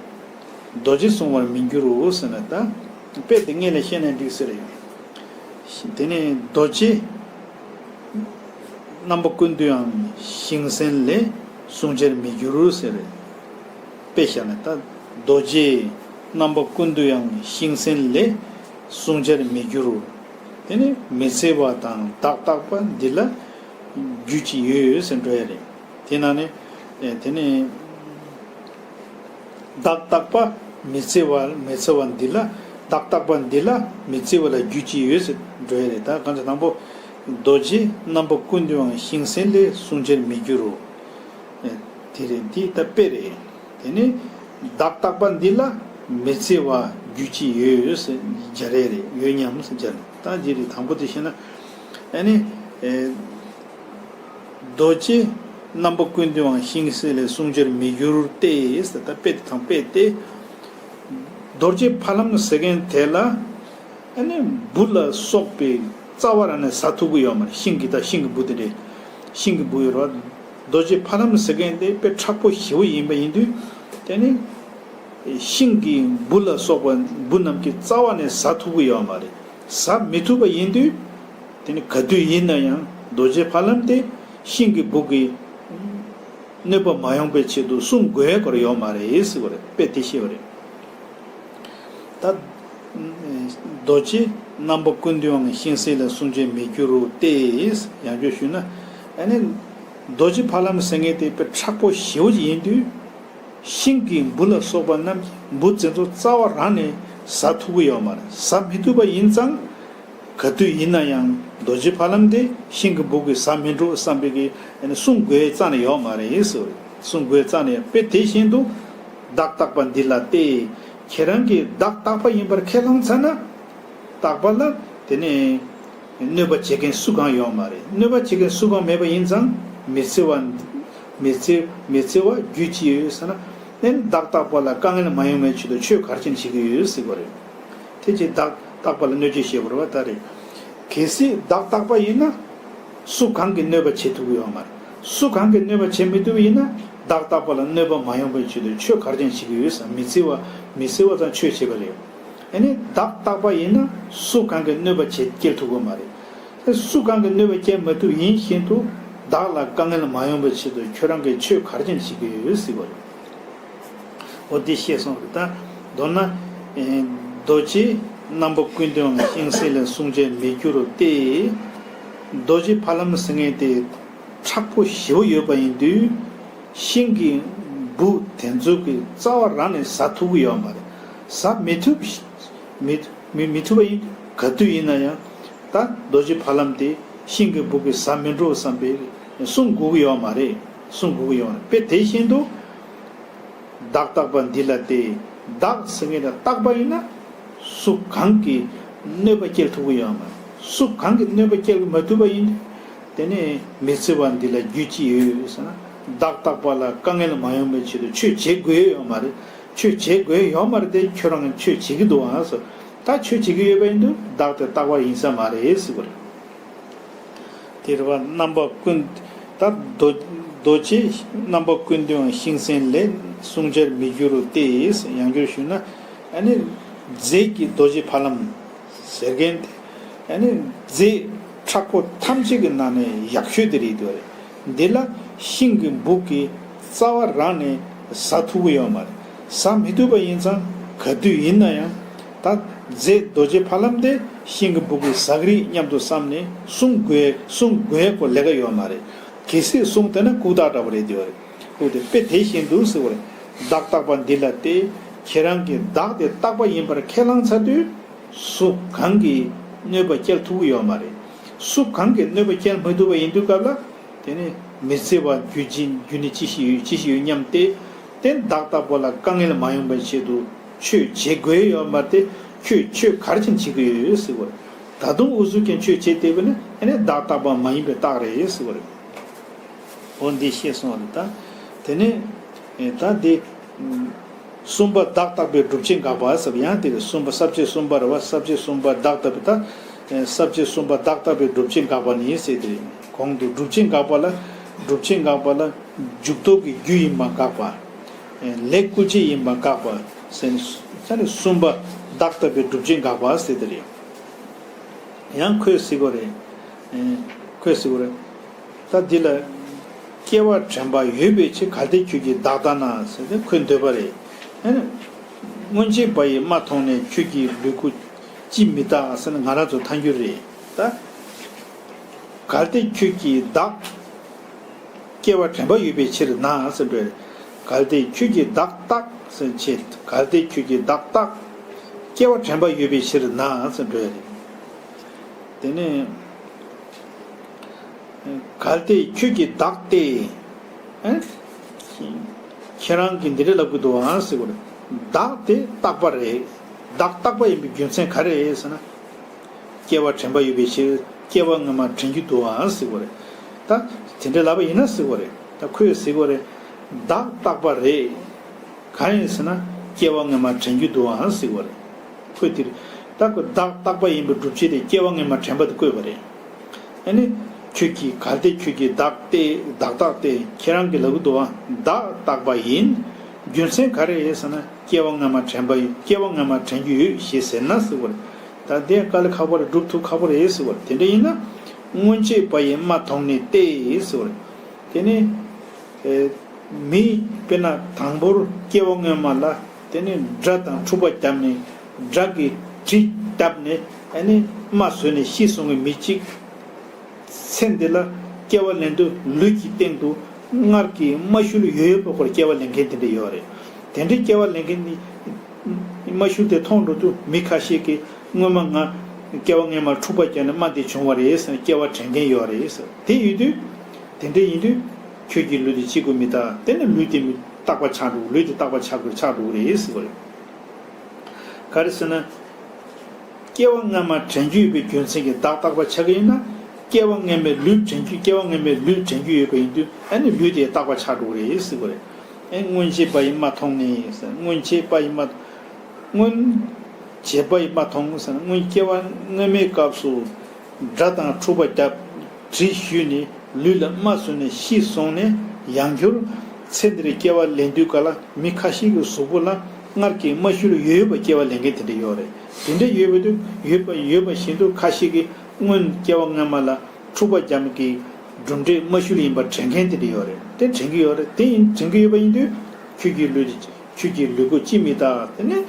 རྡོ་རྗེ་བསྲུང་བར་མི་འགྱུར་རོ་ཟེར་ན། ད་དཔེ་དེ་སྔོན་ལ་བཤད་ན་འགྲིག་ས་རེད། དེ་ནས་རྡོ་རྗེ་རྣམ་པ་ཀུན་ཏུའང་ཤིང་སེན་ལས་བསྲུང་བྱར་མི་འགྱུར་ཟེར། དཔེ་བཞག་ན། ད་རྡོ་རྗེ་རྣམ་པ་ཀུན་ཏུའང་ཤིང་སེན་ལས་བསྲུང་བྱར་མི་འགྱུར། དེ་ནི་མི་འཚེ་བ་དང་བདག་རྟག་པ་འདི་ལ་རྒྱུ་ཅི་ཡོད་ཟེར་འགྲོ་ཡ་རེད། དེ་ན་ནི། ཨེ། དེ་ནི་བདག་རྟག་པ་མི་འཚེ་བ། མི་འཚེ་བ་འདི་ལ། བདག་རྟག་པ་འདི་ལ་མི་འཚེ་བ་ལ་རྒྱུ་ཅི་ཡོད་ཟེར་འགྲོ་ཡ་རེད། ད་གང་ཅི། དང་པོ། རྡོ་རྗེ་རྣམ་པ་ཀུན་ཏུའང་ཤིང་སེན་ལས་བསྲུང་བྱར་མི་འགྱུར་རོ། ཨེ། དེ་རེད། འདི་ད་དཔེ་རེད། དེ་ནི་བདག་རྟག་པ་འདི་ལ་མི་འཚེ་བ་རྒྱུ་ཅི་ཡོད་ཟེར་སྦྱར་ཡ་རེད། ཡོད་སྙམ་ཟེར་སྦྱར། ད་འདི་རེད། དང་པོ་དེ་བཤད་ན། ཨ་ནི། ཨེ། རྡོ་རྗེ་རྣམ་པ་ཀུན་ཏུའང་ཤིང་སེན་ལས་བསྲུང་བྱར་མི་འགྱུར་ཏེ། ད་དཔེ་དེ་དང་དཔེ་དེ། རྡོ་རྗེ་ཕ་ལམ་ཟེར་མཁན་དེ་ལ། ཨ་ནི་འབུ་ལ་སོགས་པའི་རྩ་བ་རང་ནས་ཟ་ཐུབ་ཀྱི་ཡོད་མ་རེད། ཤིང་གི། ད་ཤིང་གི་འབུ་དེ་འདྲས། ཤིང་གི་འབུ་ཡོད་རེད་བ། རྡོ་རྗེ་ཕ་ལམ་ཟེར་མཁན་དེ་དཔེ་མཁྲེགས་པོ་ཞེ་པོ་ཡིན་པ་ཡིན་དུས། དེ་ནི་ཤིང་གི་འབུ་ལ་སོགས་པ་འབུ་རྣམས་ཀྱི་རྩ་བ་ནས་ཟ་ཐུབ་ཀྱི་ཡོད་མ་རེད། ཟ་མི་ཐུབ་པ་ཡིན་དུས། དེ་ནི་ག་དུས་ཡིན་ན་ཡང་རྡོ་རྗེ་ཕ་ལམ་དེ་ཤིང་གི་འབུ་གི་གནོད་པ་མ་ཡོང་བའི་ཆེད་དུ་བསྲུང་དགོས་སྐོར་ཡོད་མ་རེད་ཟེར་བ་རེད། དཔེ་དེ་བཤད་པ་རེད། ད་རྡོ་རྗེ་རྣམ་པ་ཀུན་ཏུའང་ཤིང་སེན་ལས་བསྲུང་བྱར་མི་འགྱུར་རོ་སྟེ། ཡང་བསྐྱར་ཞུས་ན། ཨ་ནི་རྡོ་རྗེ་ཕ་ལམ་ཟེར་མཁན་དེ་དཔེ་མཁྲེགས་པོ་ཞེ་པོ་ཅིག་ཡིན་དུས། ཤིང་གི་འབུ་ལ་སོགས་པ་རྣམས་འབུ་དེ་ཚོ་རྩ་བ་རང་ནས་ཟ་ཐུབ་ཀྱི་ཡོད་མ་རེད། ཟ་མི་ཐུབ་པ་ཡིན་ཙང་། ག་དུས་ཡིན་ན་ཡང་རྡོ་རྗེ་ཕ་ལམ་དེ་ཤིང་གི་འབུ་གིས་ཟ་མི་འགྲོ་བསམ་པའི་གི། ཨ་ནི་བསྲུང་དགོས་རྩ་ནས་ཡོད་མ་རེད་ཟེར། བསྲུང་དགོས་རྩ་ནས་ཡོད། དཔེ་དེ་བཞིན་དུ་བདག་རྟག་པ་འདི་ལ་སྟེ། ཁྱེད་རང་གིས་བདག་རྟག་པ་ཡིན་པར་ཁས་བླངས་ཚར་ན། རྟག་པ་ལ་དེ་ནས་གནོད་པ་བྱེད་མཁན་སུ་གང་ཡོད་མ་རེད། གནོད་པ་བྱེད་མཁན་སུ་གང་མེད་པ་ཡིན་ཙང་། མི་འཚེ་བ། མི་འཚེ། མི་འཚེ་བ་རྒྱུ་ཅི་ཡོད་ཟེར་ན། ཨ་ནི་བདག་རྟག་པ་ལ་དཀའ་ངལ་མ་ཡོང་བའི་ཆེད་དུ་ཆོས་ག་རེ་བྱེད་ཀྱི་ཡོད་ཟེར་བ་རེད། དེ་ཅི། བདག་རྟག་པ་ལ་གནོད་བྱེད་ཞེས་པ་རེད་བ། ད་རེད། གལ་སྲིད་བདག་རྟག་པ་ཡིན་ན། སུ་གང་གིས་གནོད་པ་བྱེད་ཐུབ་ཀྱི་ཡོད་མ་རེད། སུ་གང་གིས་གནོད་པ་བྱེད་མི་ཐུབ་པ་ཡིན་ན། བདག་རྟག་པ་ལ་གནོད་པ་མ་ཡོང་བའི་ཆེད་དུ་ཆོས་ག་རེ་ཅང་བྱེད་ཀྱི་ཡོད་ཟེར། མི་བརྩི་བ། མི་བརྩི་བ་ཙམ་ཆོས་བྱེད་པ་རེད། ཨ་ནི་བདག་རྟག་པ་ཡིན་ན་སུ་གང་གིས་གནོད་པ་བྱེད་སྐྱེལ་ཐུབ་ཀྱི་མ་རེད། སུ་གང་གིས་གནོད་པ་སྐྱེལ་མ་ཐུབ་ཡིན་བཞིན་དུ། བདག་ལ་དཀའ་ངལ་མ་ཡོང་བའི་ཆེད་དུ་ཁྱོད་རང་གིས་ཆོས་ག་རེ་ཅང་བྱེད་ཀྱི་ཡོད་ཟེར་བ་རེད། འོ་འདི་ཤེས་སོང་རེད་ད། མདོར་ན། ཨེ། རྡོ་རྗེ་རྣམ་པ་ཀུན་ཏུའང་ཤིང་སེང་ལས། གསུང་བྱར་མི་འགྱུར་ཏེ། རྡོ་རྗེ་ཕ་ལམ་ཟེར་མཁན་དེ་མཁྲེགས་པོ་ཞེ་པོ་ཡོད་པ་ཡིན་དུས། ཤིང་གི་སྦུག་དེ་ཚོ་གི་རྩ་བ་རང་ནས་ཟ་ཐུབ་ཀྱི་ཡོད་མ་རེད། ཟ་མི་ཐུབ། མི་མི་མི་ཐུབ་པ་ཡིན། ག་དུས་ཡིན་ན་ཡང་། ད་རྡོ་རྗེ་ཕ་ལམ་དེ་ཤིང་གི་སྦུག་གིས་ཟ་མི་འགྲོ་བསམ་པའི་གསུང་དགོས་ཀྱི་ཡོད་མ་རེད། གསུང་དགོས་ཀྱི་ཡོད་མ་རེད། དཔེ་དེ་བཞིན་དུ། བདག་རྟག་པ་འདི་ལ་སྟེ། བདག་ཟེར་མཁན་དེ་རྟག་པ་ཡིན་ན། སུ་གང་གིས་གནོད་པ་སྐྱེལ་ཐུབ་ཀྱི་ཡོད་མ་རེད། སུ་གང་གིས་གནོད་པ་སྐྱེལ་མ་ཐུབ་པ་ཡིན། དེ་ནས་མི་བརྩི་བ་འདི་ལ་རྒྱུ་ཅི་ཡོད་ཟེར་ན། བདག་རྟག་པ་ལ་དཀའ་ངལ་མ་ཡོང་བའི་ཆེད་དུ་ཆོས་བྱེད་དགོས་ཡོད་མ་རེད། ཆོས་བྱེད་དགོས་ཡོད་མ་རེད་དེ། ཁྱོད་རང་གིས་ཆོས་བྱེད་ཀྱི་འདུག་ཨང་ཟེར། ད་ཆོས་བྱེད་ཀྱི་ཡོད་པ་ཡིན་དུས་བདག་དེ་རྟག་པ་ཡིན་ས་མ་རེད་ཟེར་བ་རེད། དེ་རེད་བ། རྣམ་པ་ཀུན། ད་རྡོ་རྡོ་རྗེ་རྣམ་པ་ཀུན་ཏུའང་ཤིང་སེང་ལས། གསུང་བྱར་མི་འགྱུར་ཏེ། ཡང་བསྐྱར་ཞུས་ན། ཨ་ནི་རྫས་ཀྱི་རྡོ་རྗེ་ཕ་ལམ་ཟེར་མཁན་དེ། ཨ་ནི་རྫས་མཁྲེགས་པོ་ཐམས་ཅད་ཀྱི་ནང་ནས་ཡག་ཤོས་དེ་རེད་འདུག་རེད། འདི་ལ་ཤིང་གི་སྦུག་གི་རྩ་བ་རང་ནས་ཟ་ཐུབ་ཀྱི་ཡོད་མ་རེད། ཟ་མི་ཐུབ་པ་ཡིན་ཙང་། ག་དུས་ཡིན་ན་ཡང་། ད་རྫས་རྡོ་རྗེ་ཕ་ལམ་དེ་ཤིང་གི་སྦུག་གིས་ཟ་གི་རེད་སྙམ་དུ་བསམ་ནས་བསྲུང་དགོས། བསྲུང་དགོས་ཀྱི་ལས་ཀ་ཡོད་མ་རེད། གལ་སྲིད་བསྲུང་བསྡད་ན་ལྐུགས་རྟགས་འདྲ་པོ་རེད་འདུག་རེད། ལྐུགས་དེ་དཔེ་དེ་བཞིན་དུ་ཟེར་བ་རེད། བདག་རྟག་པ་འདི་ལ་སྟེ། ཁྱེད་རང་གིས་བདག་དེ་རྟག་པ་ཡིན་པར་ཁས་བླངས་ཚར་དུས། སུ་གང་གིས་གནོད་པ་སྐྱེལ་ཐུབ་ཀྱི་ཡོད་མ་རེད། སུ་གང་གིས་གནོད་པ་སྐྱེལ་མ་ཐུབ་པ་ཡིན་དུས་སྐབས་ལ། དེ་ནས་མི་བརྩི་བ་རྒྱུ་ཅི། རྒྱུ་ནི་ཅི་ཞིག་ཡོད། ཅི་ཞིག་ཡོད་སྙམ་སྟེ། དེ་བདག་རྟག་པ་ལ་དཀའ་ངལ་མ་ཡོང་བའི་ཆེད་དུ་ཆོས་བྱེད་དགོས་ཡོད་མ་རེད་དེ། ཁྱོད་ཆོས་ག་རེ་བྱེད་ཀྱི་ཡོད་ཟེར་བ་རེད། ད་དུང་འུ་ཚོ་གིས་ཆོས་བྱེད་བསྡད་པ་ནི་ཨ་ནི་བདག་རྟག་པ་མ་ཡིན་པའི་རྟགས་རེད་ཟེར་བ་རེད། འོ་འདི་ཤེས་སོང་བ་རེད་ད། དེ་ནས་ད་འདི། གསུམ་པ་བདག་རྟག་པའི་སྒྲུབ་བྱེད་དགག་པ་ཟེར་བ་ཡང་དེ་རེད། གསུམ་པ་ས་བཅད་གསུམ་པ་རེད་བ། ས་བཅད་གསུམ་པ་བདག་རྟག་པའི་ད། ས་བཅད་གསུམ་པ་བདག་རྟག་པའི་སྒྲུབ་བྱེད་དགག་པ་ནི་ཟེར་དེ་རེད། གོང་དུ་སྒྲུབ་བྱེད་དགག་པ་ལ། སྒྲུབ་བྱེད་དགག་པ་ལ། འཇུག་ལྡོག་གི་རྒྱུ་ཡིན་པ་དགག་པ། ལས་སྐུལ་བྱེད་ཡིན་པ་དགག་པ་ཟེར་ནས། ས་ནས་གསུམ་པ་བདག་རྟག་པའི་སྒྲུབ་བྱེད་དགག་པ་ཟེར་དེ་རེད། ཡང་ཁོས་ཟེར་གོ་རེད། ཁོས་ཟེར་གོ་རེད། ད་འདི་ལ། སྐྱེ་བ་དྲན་པ་ཡོད་པའི་ཕྱིར། གལ་ཏེ་ཁྱོད་ཀྱིས་བདག་ལྟ་ན་ཟེར་ཏེ་ཁོས་འདོད་པ་རེད། ཨ་ནི། སྔོན་ཆད་པ་ཡིས་མ་མཐོང་ནས། ཁྱོད་ཀྱི་ལུས་སྐུ་ཅིས་མི་རྟག་ཟེར་ན་ང་རང་ཚོ་ཐལ་འགྱུར་རེད་ད། གལ་ཏེ་ཁྱོད་ཀྱིས་བདག་སྐྱེ་བ་དྲན་པ་ཡོད་པའི་ཕྱིར་ན་ཟེར་འགྲོ་ཡ་རེད། གལ་ཏེ་ཁྱོད་ཀྱིས་བདག་རྟག་ཟེར་བྱེད། གལ་ཏེ་ཁྱོད་ཀྱིས་བདག་རྟག་སྐྱེ་བ་དྲན་པ་ཡོད་པའི་ཕྱིར་ན་ཟེར་འགྲོ་ཡ་རེད། དེ་ནས། གལ་ཏེ་ཁྱོད་ཀྱིས་བདག་སྟེ། ཨེ། ཁྱེད་རང་གིས་འདི་འདྲ་ལབ་ཀྱི་འདུག་ཨང་ཟེར་བ་རེད། བདག་དེ་རྟག་པ་རེད། བདག་རྟག་པ་ཡིན་པའི་རྒྱུ་མཚན་ག་རེ་རེད་ཟེར་ན། སྐྱེ་བ་དྲན་པ་ཡོད་པའི་ཕྱིར། སྐྱེ་བ་སྔ་མ་དྲན་རྒྱུ་འདུག་ཨང་ཟེར་བ་རེད། ད་དེ་འདྲ་ལབ་པ་ཡིན་ན་ཟེར་བ་རེད། ད་ཁོས་ཟེར་བ་རེད། བདག་རྟག་པ་རེད། གང་ཡིན་ཟེར་ན་སྐྱེ་བ་སྔ་མ་དྲན་རྒྱུ་འདུག་ཨང་ཟེར་བ་རེད། ཁོས་དེར། ད་ཁོས་བདག་རྟག་པ་ཡིན་པའི་སྒྲུབ་བྱེད་དེ་སྐྱེ་བ་སྔ་མ་དྲན་པ་དེ་བཀོད་པ་རེད། ཨ་ནི། ཁྱོད་ཀྱིས་གལ་ཏེ་ཁྱོད་ཀྱིས་བདག་སྟེ། བདག་རྟག་སྟེ། ཁྱེད་རང་གིས་ལབ་ཀྱི་འདུག་བ། བདག་རྟག་པ་ཡིན། རྒྱུ་མཚན་ག་རེ་རེད་ཟེར་ན་སྐྱེ་བ་སྔ་མ་དྲན་པ་ཡིན། སྐྱེ་བ་སྔ་མ་དྲན་རྒྱུ་ཡོད་ཞེས་ཟེར་ན་ཟེར་བ་རེད། ད་དེ་དཀའ་ལས་ཁག་པོ་རེད། སྒྲུབ་ཐུབ་ཁག་པོ་རེད་ཟེར་བ་རེད། དེ་འདྲ་ཡིན་ན། སྔོན་ཆད་པ་ཡིས་མ་མཐོང་ནས་ཏེ་ཟེར་བ་རེད། དེ་ནི། ཨེ། མི་དཔེར་ན་དང་པོར་སྐྱེ་བ་སྔོན་མ་ལ་དེ་ནི་དགྲ་དང་འཁྲུག་པ་བརྒྱབ་ནས། དགྲ་གིས་གྲི་བརྡབས་ནས། ཨ་ནི་རྨ་བཟོས་ནས་ཤི་སོང་བའི་མི་གཅིག་ཚེ་འདི་ལ་སྐྱེ་བ་ལེན་དུས་ལུས་ཀྱི་སྟེང་དུ་མངལ་གྱི་རྨ་ཤུལ་ཡོད་ཡོད་པའི་སྐོར་སྐྱེ་བ་ལེན་མཁན་དེ་འདྲ་ཡོད་རེད། དེ་འདྲའི་སྐྱེ་བ་ལེན་མཁན་ནི། རྨ་ཤུལ་དེ་མཐོང་འགྲོ་དུས་མི་ཁ་ཤས་ཀྱིས་སྔོན་མ་ང་སྐྱེ་བ་སྔོན་མ་འཁྲུག་པ་བརྒྱབ་ནས་རྨ་དེ་བྱུང་བ་རེད་ཟེར་ནས་སྐྱེ་བ་དྲན་མཁན་ཡོད་རེད་ཟེར། དེ་ཡིན་དུས། དེ་འདྲ་ཡིན་དུས། ཁྱོད་ཀྱི་ལུས་དེ་གཅིག་པུ་མི་རྟག་དེ་ནི་ལུས་དེ་མི་རྟག་པ་ཆགས་འགྲོ། ལུས་དེ་རྟག་པ་ཆགས་དགོས། ཆགས་འགྲོ་གི་རེད་ཟེར་བ་རེད། ག་རེ་ཟེར་ན། སྐྱེ་བ་སྔ་མ་དྲན་རྒྱུ་ཡོད་པའི་རྒྱུ་མཚན་གྱིས་བདག་རྟག་པ་ཆགས་ཀྱི་ཡིན་ན། སྐྱེ་བ་སྔ་མའི་ལུས་དྲན་རྒྱུ། སྐྱེ་བ་སྔ་མའི་ལུས་དྲན་རྒྱུ་ཡོད་པ་ཡིན་དུས། ཨ་ནི་ལུས་དེ་རྟག་པ་ཆགས་འགྲོ་གི་རེད་ཟེར་བ་རེད། ཨེ། སྔོན་ཆད་པ་ཡིས་མ་མཐོང་ནས་ཟེར། སྔོན་ཆད་པ་ཡིས་མ། སྔོན་ཆད་པ་ཡིས་མ་མཐོང་ཟེར་ན། སྔོན་སྐྱེ་བ་སྔོན་མའི་སྐབས་སུ། དགྲ་དང་འཁྲུག་པ་བརྒྱབ། གྲི་གཞུས་ནས་ལུས་ལ་རྨ་བཟུང་ནས་ཤི་སོང་ནས། ཡང་བསྐྱར་ཚེ་འདིར་སྐྱེ་བ་ལེན་དུས་ག་ལ་མི་ཁ་ཤས་ཀྱི་གཟུགས་པོ་ལ་སྔར་གྱི་རྨ་ཤུལ་ཡོད་པ་སྐྱེ་བ་ལེན་མཁན་དེ་འདྲ་ཡོད་རེད། དེ་འདྲ་ཡོད་པ་དུས་ཡོད་པ་ཡོད་པ་བཞིན་དུ་ཁ་ཤས་ཀྱིས་སྔོན་སྐྱེ་བ་སྔ་མ་ལ་འཁྲུག་པ་བརྒྱབ་ཀྱི་གྲུབ་འབྲས་རྨ་ཤུལ་ཡིན་པ་དྲན་མཁན་དེ་འདྲ་ཡོད་རེད། དེ་དྲན་གྱི་ཡོད་རེད། དེ་ཡིན་དྲན་གྱི་ཡོད་པ་ཡིན་དུས་ཁྱོད་ཀྱི་ལུས་དེ་ཁྱོད་ཀྱི་ལུས་པོ་ཅི་མི་རྟག་དེ་ནས་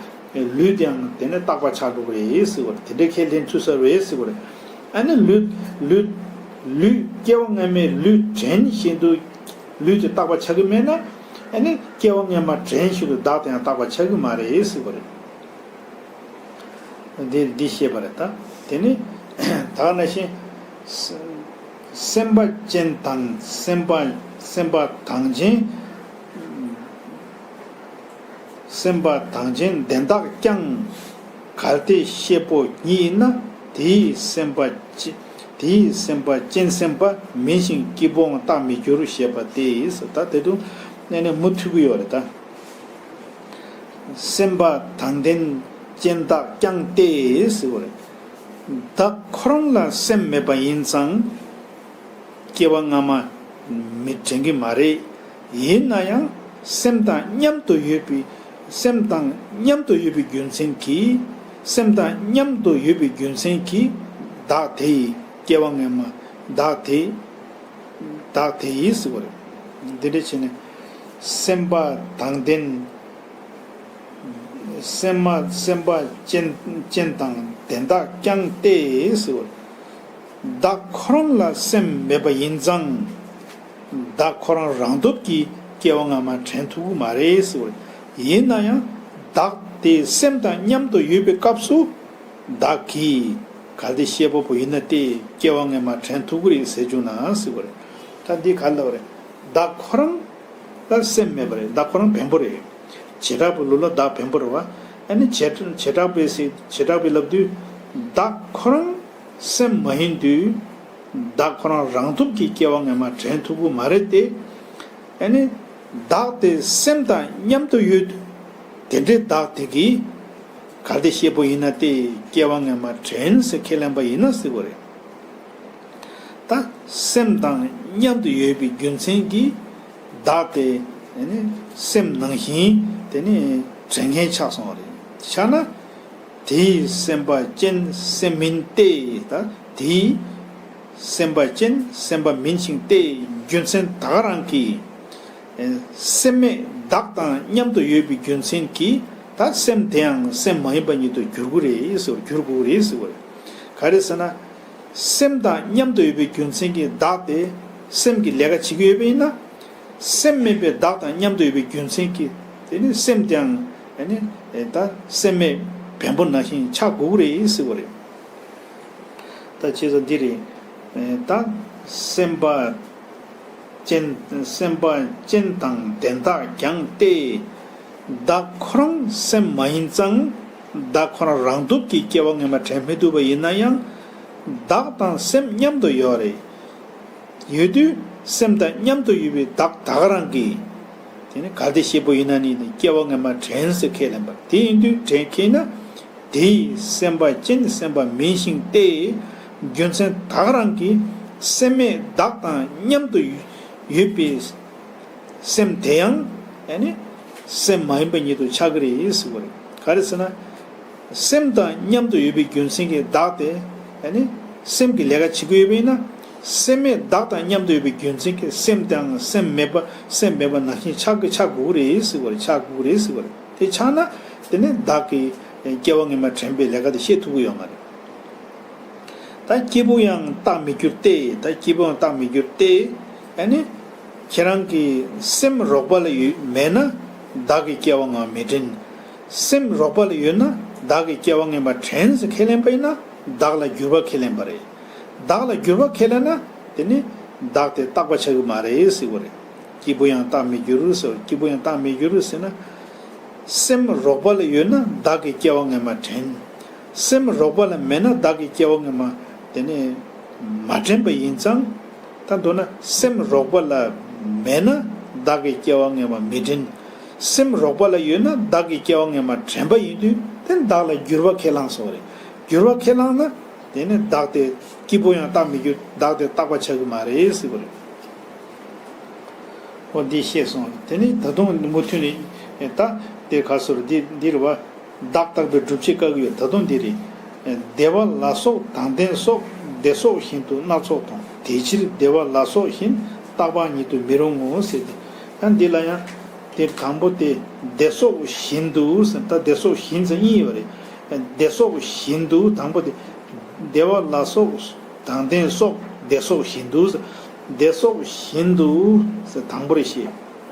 ལུས་དེའང་དེ་ནས་རྟག་པ་ཆགས་འགྲོ་གི་རེད་ཟེར་བ་རེད། དེ་འདྲའི་ཁས་ལེན་ཚུལ་ས་རེད་ཟེར་བ་རེད། ཨ་ནི་ལུས་ལུས་ལུས་སྐྱེ་བ་སྔ་མའི་ལུས་དྲན་བཞིན་དུ་ལུས་དེ་རྟག་པ་ཆགས་ཀྱི་མེད་ན། ཨ་ནི་སྐྱེ་བ་སྔ་མ་དྲན་བཞིན་དུ་བདག་དེ་ཡང་རྟག་པ་ཆགས་ཀྱི་མ་རེད་ཟེར་བ་རེད། འདི་འདི་ཤེས་པ་རེད་ད། དེ་ནི་ད་ག་ནང་བཞིན་སེམས་པ་ཅན་དང་སེམས་པ་སེམས་པ་དང་ཅན། སེམས་པ་དང་ཅན་དེ་དག་ཀྱང་། གལ་ཏེ་ཤེས་པོ་ཉིད་ཡིན་ན། དེའི་སེམས་པ་ཅན་དེའི་སེམས་པ་ཅན་སེམས་པ་མིན་ཞིང་སྐྱིད་པོའང་རྟག་མི་འགྱུར་ཞེས་པ་སྟེ། ད་དེ་དུ་ནས་ནས་མུ་མཐུད་ཀྱི་ཡོད་རེད་ད། སེམས་པ་དང་ལྡན་ཅན་དག་ཀྱང་སྟེ་ཟེར་བ་རེད། བདག་ཁོ་རང་ལ་སེམས་མེད་པ་ཡིན་ཙང་། སྐྱེ་བ་སྔ་མ་མི་དྲན་གྱི་མ་རེད། ཡིན་ན་ཡང་སེམས་དང་མཉམ་དུ་ཡོད་པའི་སེམས་དང་མཉམ་དུ་ཡོད་པའི་རྒྱུ་མཚན་གྱིས། སེམས་དང་མཉམ་དུ་ཡོད་པའི་རྒྱུ་མཚན་གྱིས་བདག་དེ་ཡི་སྐྱེ་བ་སྔ་མ་བདག་དེ་བདག་དེ་ཡིས་ཟེར་བ་རེད། འདི་འདྲ་བྱས་ནས་སེམས་པ་དང་ལྡན། སེམས་མ་སེམས་པ་ཅན་ཅན་དང་དེ་དག་ཀྱང་སྟེ་ཟེར་བ། བདག་ཁོ་རང་ལ་སེམས་མེད་པ་ཡིན་ཙང་། བདག་ཁོ་རང་རང་སྟོབས་ཀྱིས་སྐྱེ་བ་སྔ་མ་དྲན་ཐུབ་ཀྱི་མ་རེད་ཟེར་བ། ཡིན་ན་ཡང་བདག་དེ་སེམས་དང་མཉམ་དུ་ཡོད་པའི་སྐབས་སུ། བདག་གིས་གལ་ཏེ་ཤེས་པ་པོ་ཡིན་ན་སྟེ་སྐྱེ་བ་སྔ་མ་དྲན་ཐུབ་ཀྱི་རེད་ཟེར་བྱུང་ན་ཟེར་བ་རེད། ད་འདི་ག་ལ་བ་རེད། བདག་ཁོ་རང་ལ་སེམས་མེད་པ་རེད། བདག་ཁོ་རང་བེམ་པོ་རེད། བྱེ་བྲག་པའི་ལུགས་ལ་བདག་བེམ་པོ་རེད་བ། ཨ་ནི་བྱེ་བྱེ་བྲག་པའི་སེ་བྱེ་བྲག་པའི་ལབ་དུས། བདག་ཁོ་རང་སེམས་མ་ཡིན་དུས། བདག་ཁོ་རང་རང་སྟོབས་ཀྱིས་སྐྱེ་བ་སྔ་མ་དྲན་ཐུབ་ཀྱི་མ་རེད་དེ། ཨ་ནི་བདག་དེ་སེམས་དང་མཉམ་དུ་ཡོད། དེ་འདྲའི་བདག་དེ་གིས་གལ་ཏེ་ཤེས་པོ་ཡིན་ན་སྟེ་སྐྱེ་བ་སྔ་མ་དྲན་ཟེར་ཁས་ལེན་པ་ཡིན་ན་ཟེར་བ་རེད། ད་སེམས་དང་མཉམ་དུ་ཡོད་པའི་རྒྱུ་མཚན་གྱིས་བདག་དེ་ནི་སེམས་ནང་བཞིན་དེ་ནི་དྲན་མཁན་ཆགས་སོང་བ་རེད། ཆགས་ན་དེའི་སེམས་པ་ཅན་སེམས་མིན་ཏེ། ད་དེའི་སེམས་པ་ཅན་སེམས་པ་མིན་ཞིང་སྟེ་རྒྱུ་མཚན་ད་ག་རང་གིས་སེམས་མེད་བདག་དང་མཉམ་དུ་ཡོད་པའི་རྒྱུ་མཚན་གྱིས་ད་སེམས་དེའང་སེམས་མ་ཡིན་པ་ཉིད་དུ་འགྱུར་དགོས་རེད་ཟེར་བ་འགྱུར་དགོས་རེད་ཟེར་བ་རེད། ག་རེ་ཟེར་ན། སེམས་དང་མཉམ་དུ་ཡོད་པའི་རྒྱུ་མཚན་གྱིས་བདག་དེ་སེམས་ཀྱི་ལས་ཀ་བྱེད་ཀྱི་ཡོད་པ་ཡིན་ན། སེམས་མེད་པའི་བདག་དང་མཉམ་དུ་ཡོད་པའི་རྒྱུ་མཚན་གྱིས་དེ་ནི་སེམས་དེའང་ཨ་ནི་ད་སེམས་མེད་བེམ་པོ་ནང་བཞིན་ཆགས་དགོས་ཀྱི་རེད་ཟེར་བ་རེད། ད་བྱས་ཙང་འདི་རེད། ད་སེམས་པ་ཅན་སེམས་པ་ཅན་དང་དེ་དག་ཀྱང་སྟེ། བདག་ཁོ་རང་སེམས་མ་ཡིན་ཙང་། བདག་ཁོ་རང་རང་སྟོབས་ཀྱིས་སྐྱེ་བ་སྔ་མ་དྲན་མི་ཐུབ་པ་ཡིན་ན་ཡང་། བདག་དང་སེམས་མཉམ་དུ་ཡོད་རེད། ཡོད་དུས་སེམས་དང་མཉམ་དུ་ཡོད་པའི་བདག་ད་ག་རང་གིས། དེ་ནི་གལ་ཏེ་ཤེས་པོ་ཡིན་ན་ནི་སྐྱེ་བ་སྔ་མ་དྲན་ཟེར་ཁས་ལེན་པ་དེ་ཡིན་དུས་དྲན་ཁེལ་ན། དེའི་སེམས་པ་ཅན་སེམས་པ་མིན་ཞིང་སྟེ། རྒྱུ་མཚན་ད་ག་རང་གིས་སེམས་མེད་བདག་དང་མཉམ་དུ་ཡོད་པའི་སེམས་དེ་ཡང་ཨ་ནི་སེམས་མ་ཡིན་པ་ཉིད་དུ་ཆགས་ཀྱི་རེད་ཟེར་བ་རེད། ག་རེ་ཟེར་ན། སེམས་དང་མཉམ་དུ་ཡོད་པའི་རྒྱུ་མཚན་གྱིས་བདག་དེ་ཨ་ནི་སེམས་ཀྱི་ལས་ཀ་བྱེད་ཀྱི་ཡོད་པ་ཡིན་ན། སེམས་མེད་བདག་དང་མཉམ་དུ་ཡོད་པའི་རྒྱུ་མཚན་གྱིས་སེམས་དེའང་སེམས་མེད་པ་སེམས་མེད་པ་ནང་བཞིན་ཆགས་ཀྱི་ཆགས་དགོས་ཀྱི་རེད་ཟེར་བ་རེད། ཆགས་དགོས་ཀྱི་རེད་ཟེར་བ་རེད། དེ་ཆགས་ན་དེ་ནི་བདག་གི་སྐྱེ་བ་སྔ་མ་དྲན་པའི་ལས་ཀ་དེ་ཤེས་ཐུབ་ཀྱི་ཡོད་མ་རེད། ད་སྐྱེས་བུ་ཡང་རྟག་མི་འགྱུར་ཏེ། ད་སྐྱེས་བུ་ཡང་རྟག་མི་འགྱུར་ཏེ། ཨ་ནི་ཁྱེད་རང་གི་སེམས་རོགས་པ་ལ་ཡོད་མེད་ན་བདག་གི་སྐྱེ་བ་སྔ་མ་མི་དྲན། སེམས་རོགས་པ་ལ་ཡོད་ན་བདག་གི་སྐྱེ་བ་སྔ་མ་དྲན་ཟེར་ཁས་ལེན་པ་ཡིན་ན་བདག་ལ་འགྱུར་བ་ཁས་ལེན་པ་རེད། བདག་ལ་འགྱུར་བ་ཁས་ལེན་ན་དེ་ནི་བདག་དེ་རྟག་པ་ཆགས་ཀྱི་མ་རེད་ཟེར་བ་རེད། སྐྱེས་བུ་ཡང་རྟག་མི་འགྱུར་ཟེར། སྐྱེས་བུ་ཡང་རྟག་མི་འགྱུར་ཟེར་ན། སེམས་རོགས་པ་ལ་ཡོད་ན་བདག་གི་སྐྱེ་བ་སྔ་མ་དྲན། སེམས་རོགས་པ་ལ་མེད་ན་བདག་གི་སྐྱེ་བ་སྔ་མ་དེ་ནི་མ་དྲན་པ་ཡིན་ཙང་། ད་མདོར་ན་སེམས་རོགས་པ་ལ་མེད་ན་བདག་གི་སྐྱེ་བ་སྔ་མ་མི་དྲན། སེམས་རོགས་པ་ལ་ཡོད་ན་བདག་གི་སྐྱེ་བ་སྔ་མ་དྲན་པ་ཡིན་དུས་དེ་བདག་ལ་འགྱུར་བ་ཁས་བླངས་སོང་བ་རེད། འགྱུར་བ་ཁས་བླངས་ན་དེ་ནི་བདག་དེ་ སྐྱིད་པོ་ཡང་རྟག་མི་འགྱུར། བདག་དེར་རྟག་པ་ཆགས་ཀྱི་མ་རེད་ཟེར་བ་རེད། འོ་འདི་བཤད་སོང་། དེ་ནི་ད་དུང་མུ་མཐུད་ནས་ད་དེ་ག་སོར་འདི་འདི་རེད་བ། བདག་རྟག་པའི་སྒྲུབ་བྱེད་བཀག་གི་ཡོད། ད་དུང་འདི་རེད། བདེ་བ་ལ་སོགས་དང་ལྡན་སོགས། བདེ་སོགས་བཞིན་དུ་སྣ་ཚོགས་མཐོང་། དེ་ཕྱིར་བདེ་བ་ལ་སོགས་བཞིན། རྟག་པ་ཉིད་དུ་མི་རུང་ངོ་ཟེར་ཏེ། ཡང་འདི་ལ་ཡང་དེ་དང་པོ་དེ་བདེ་སོགས་བཞིན་དུ་ཟེར། ད་བདེ་སོགས་བཞིན་ཟེར་གཉིས་ཡོད་རེད། བདེ་སོགས་བཞིན་དུ་དང་པོ་དེ་བདེ་བ་ལ་སོགས་དང་ལྡན་སོགས། བདེ་སོགས་བཞིན་དུ་ཟེར། བདེ་སོགས་བཞིན་དུ་ཟེར་དང་པོ་རེ་བཤད།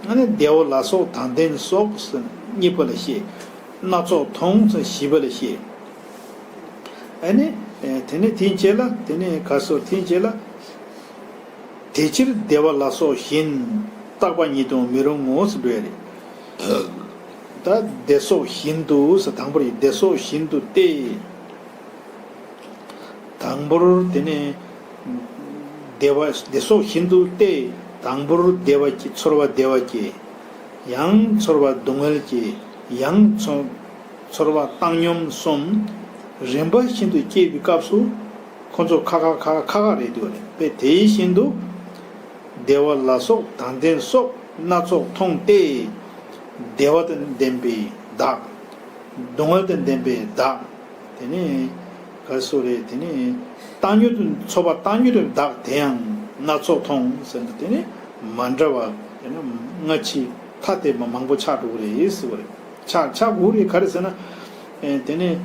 ཨ་ནི་བདེ་བ་ལ་སོགས་དང་ལྡན་སོགས་ཟེར་གཉིས་པ་ལ་བཤད། སྣ་ཚོགས་མཐོང་ཟེར་བཞི་པ་ལ་བཤད། ཨ་ནི་དེ་ནས་དེའི་རྗེས་ལ་དེ་ནས་ག་སོ་དེའི་རྗེས་ལ། དེ་ཕྱིར་བདེ་བ་ལ་སོགས་བཞིན། རྟག་པ་ཉིད་དུ་མི་རུང་ངོ་ཟེར་བས་རེད། ད་བདེ་སོགས་བཞིན་དུ་ཟེར་དང་པོ་རེད། བདེ་སོགས་བཞིན་དུ་སྟེ། དང་པོར་དེ་ནས་བདེ་བ་བདེ་སོགས་བཞིན་དུ་སྟེ། དང་པོར་བདེ་བ་སྐྱེ། ཚོར་བ་བདེ་བ་སྐྱེ། ཡང་ཚོར་བ་སྡུག་བསྔལ་སྐྱེ། ཡང་ཚོ་ཚོར་བ་བཏང་སྙོམས་གསུམ་རིམ་པ་བཞིན་དུ་སྐྱེས་པའི་སྐབས་སུ་ཁོ་ཚོ་ཁ་ཁ་ཁ་ཁ་ཁ་ཁ་རེད་འདུག་རེད་པས། དེ་བཞིན་དུ་བདེ་བ་ལ་སོགས་དང་ལྡན་སོགས་སྣ་ཚོགས་མཐོང་སྟེ། བདེ་བ་དང་ལྡན་པའི་བདག། སྡུག་བསྔལ་དང་ལྡན་པའི་བདག། དེ་ནས་ག་སོ་རེད། དེ་ནས་བཏང་སྙོམས་དུ་ཚོར་བ་བཏང་སྙོམས་དུ་བདག་དེ་ཡང་སྣ་ཚོགས་མཐོང་ཟེར་ན། དེ་ནས་མ་འདྲ་བ་དེ་ནས་སྔ་ཕྱི་ཐ་དད་པ་མང་པོ་ཆགས་འགྲོ་གི་རེད་ཟེར་བ་རེད། ཆགས་ཆགས་དགོས་རེད། ག་རེ་ཟེར་ན། ཨེ་དེ་ནས་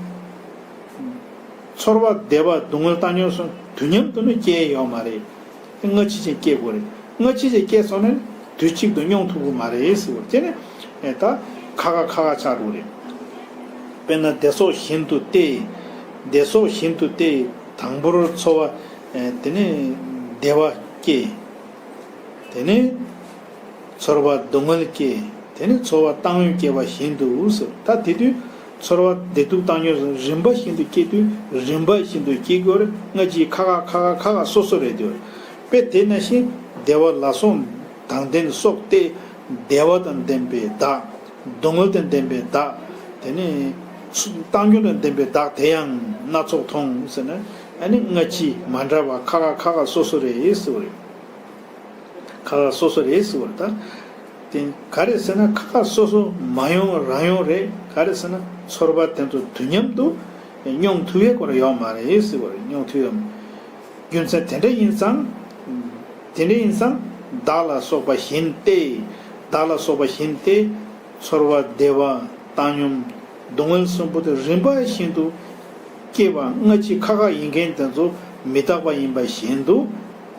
ཚོར་བ་བདེ་བ་སྡུག་བསྔལ་བཏང་སྙོམས་སོགས་དུས་མཉམ་དུ་ནི་སྐྱེ་ཡོད་མ་རེད། སྔ་ཕྱི་ཅན་སྐྱེ་དགོས་རེད། སྔ་ཕྱི་ཅན་སྐྱེ་སོང་ན་དུས་གཅིག་ཏུ་མྱོང་ཐུབ་ཀྱི་མ་རེད་ཟེར་བ་དེ་ནི་ཨེ་ད་ཁ་ཁ་ཁ་ཁ་ཆགས་འགྲོ་གི་རེད། དཔེར་ན་བདེ་སོགས་བཞིན་དུ་སྟེ། བདེ་སོགས་བཞིན་དུ་སྟེ། དང་པོར་ཚོར་བ་ཨེ་དེ་ནས་བདེ་བ་སྐྱེ། དེ་ནས་ཚོར་བ་སྡུག་བསྔལ་སྐྱེ། དེ་ནས་ཚོར་བ་བཏང་སྙོམས་སྐྱེ་བ་བཞིན་དུ་ཟེར། ད་དེ་དུས་ཚོར་བ་བདེ་སྡུག་བཏང་སྙོམས་རིམ་པ་བཞིན་དུ་སྐྱེ་དུས་རིམ་པ་བཞིན་དུ་སྐྱེ་དགོས་རེད། སྔ་ཕྱི་ཁ་ཁ་ཁ་ཁ་ཁ་ཁ་སོ་སོ་རེད་འདུག་རེད་པས། དེ་ནང་བཞིན་བདེ་བ་ལ་སོགས་དང་ལྡན་སོགས་ཏེ། བདེ་བ་དང་ལྡན་པའི་བདག། སྡུག་བསྔལ་དང་ལྡན་པའི་བདག། དེ་ནས་བཏང་སྙོམས་དང་ལྡན་པའི་བདག་དེ་ཡང་སྣ་ཚོགས་མཐོང་ཟེར་ན། ཨ་ནི་སྔ་ཕྱི་མ་འདྲ་བ་ཁ་ཁ་ཁ་ཁ་སོ་སོ་རེད་ཟེར་བ་རེད། ཁ་ཁ་སོ་སོ་རེད་ཟེར་བ་རེད་ད། དེ་ག་རེ་ཟེར་ན་ཁ་ཁ་སོ་སོ་མ་ཡོང་རང་ཡོང་རེད། ག་རེ་ཟེར་ན་ཚོར་བ་དེ་ཚོ་དུས་མཉམ་དུ་མྱོང་ཐུབ་ཡས་སྐོར་ཡོད་མ་རེད་ཟེར་བ་རེད། མྱོང་ཐུབ་ཡོད་མ་རེད། རྒྱུ་མཚན་དེ་འདྲ་ཡིན་ཙང་། དེ་འདྲ་ཡིན་ཙང་བདག་ལ་སོགས་པ་བཞིན་ཏེ། བདག་ལ་སོགས་པ་བཞིན་ཏེ། ཚོར་བ་བདེ་བ་བཏང་སྙོམས་སྡུག་བསྔལ་གསུམ་པོ་དེ་རིམ་པ་བཞིན་དུ་སྐྱེ་བ་སྔ་ཕྱི་ཁ་ཁ་ཡིན་མཁན་དེ་ཚོ་མི་རྟག་པ་ཡིན་པ་བཞིན་དུ་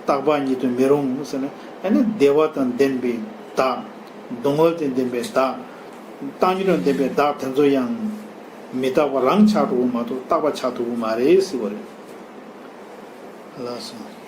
རྟག་པ་ཉིད་དུ་མི་རུང་ཟེར་ན། ཨ་ནི་བདེ་བ་དང་ལྡན་པའི་བདག། སྡུག་བསྔལ་དང་ལྡན་པའི་བདག། བཏང་སྙོམས་དང་ལྡན་པའི་བདག་དེ་ཚོ་ཡང་མི་རྟག་པ་རང་ཆགས་འགྲོ་གི་མ་གཏོགས་རྟག་པ་ཆགས་ཐུབ་ཀྱི་མ་རེད་ཟེར་བ་རེད། ལགས་སོ།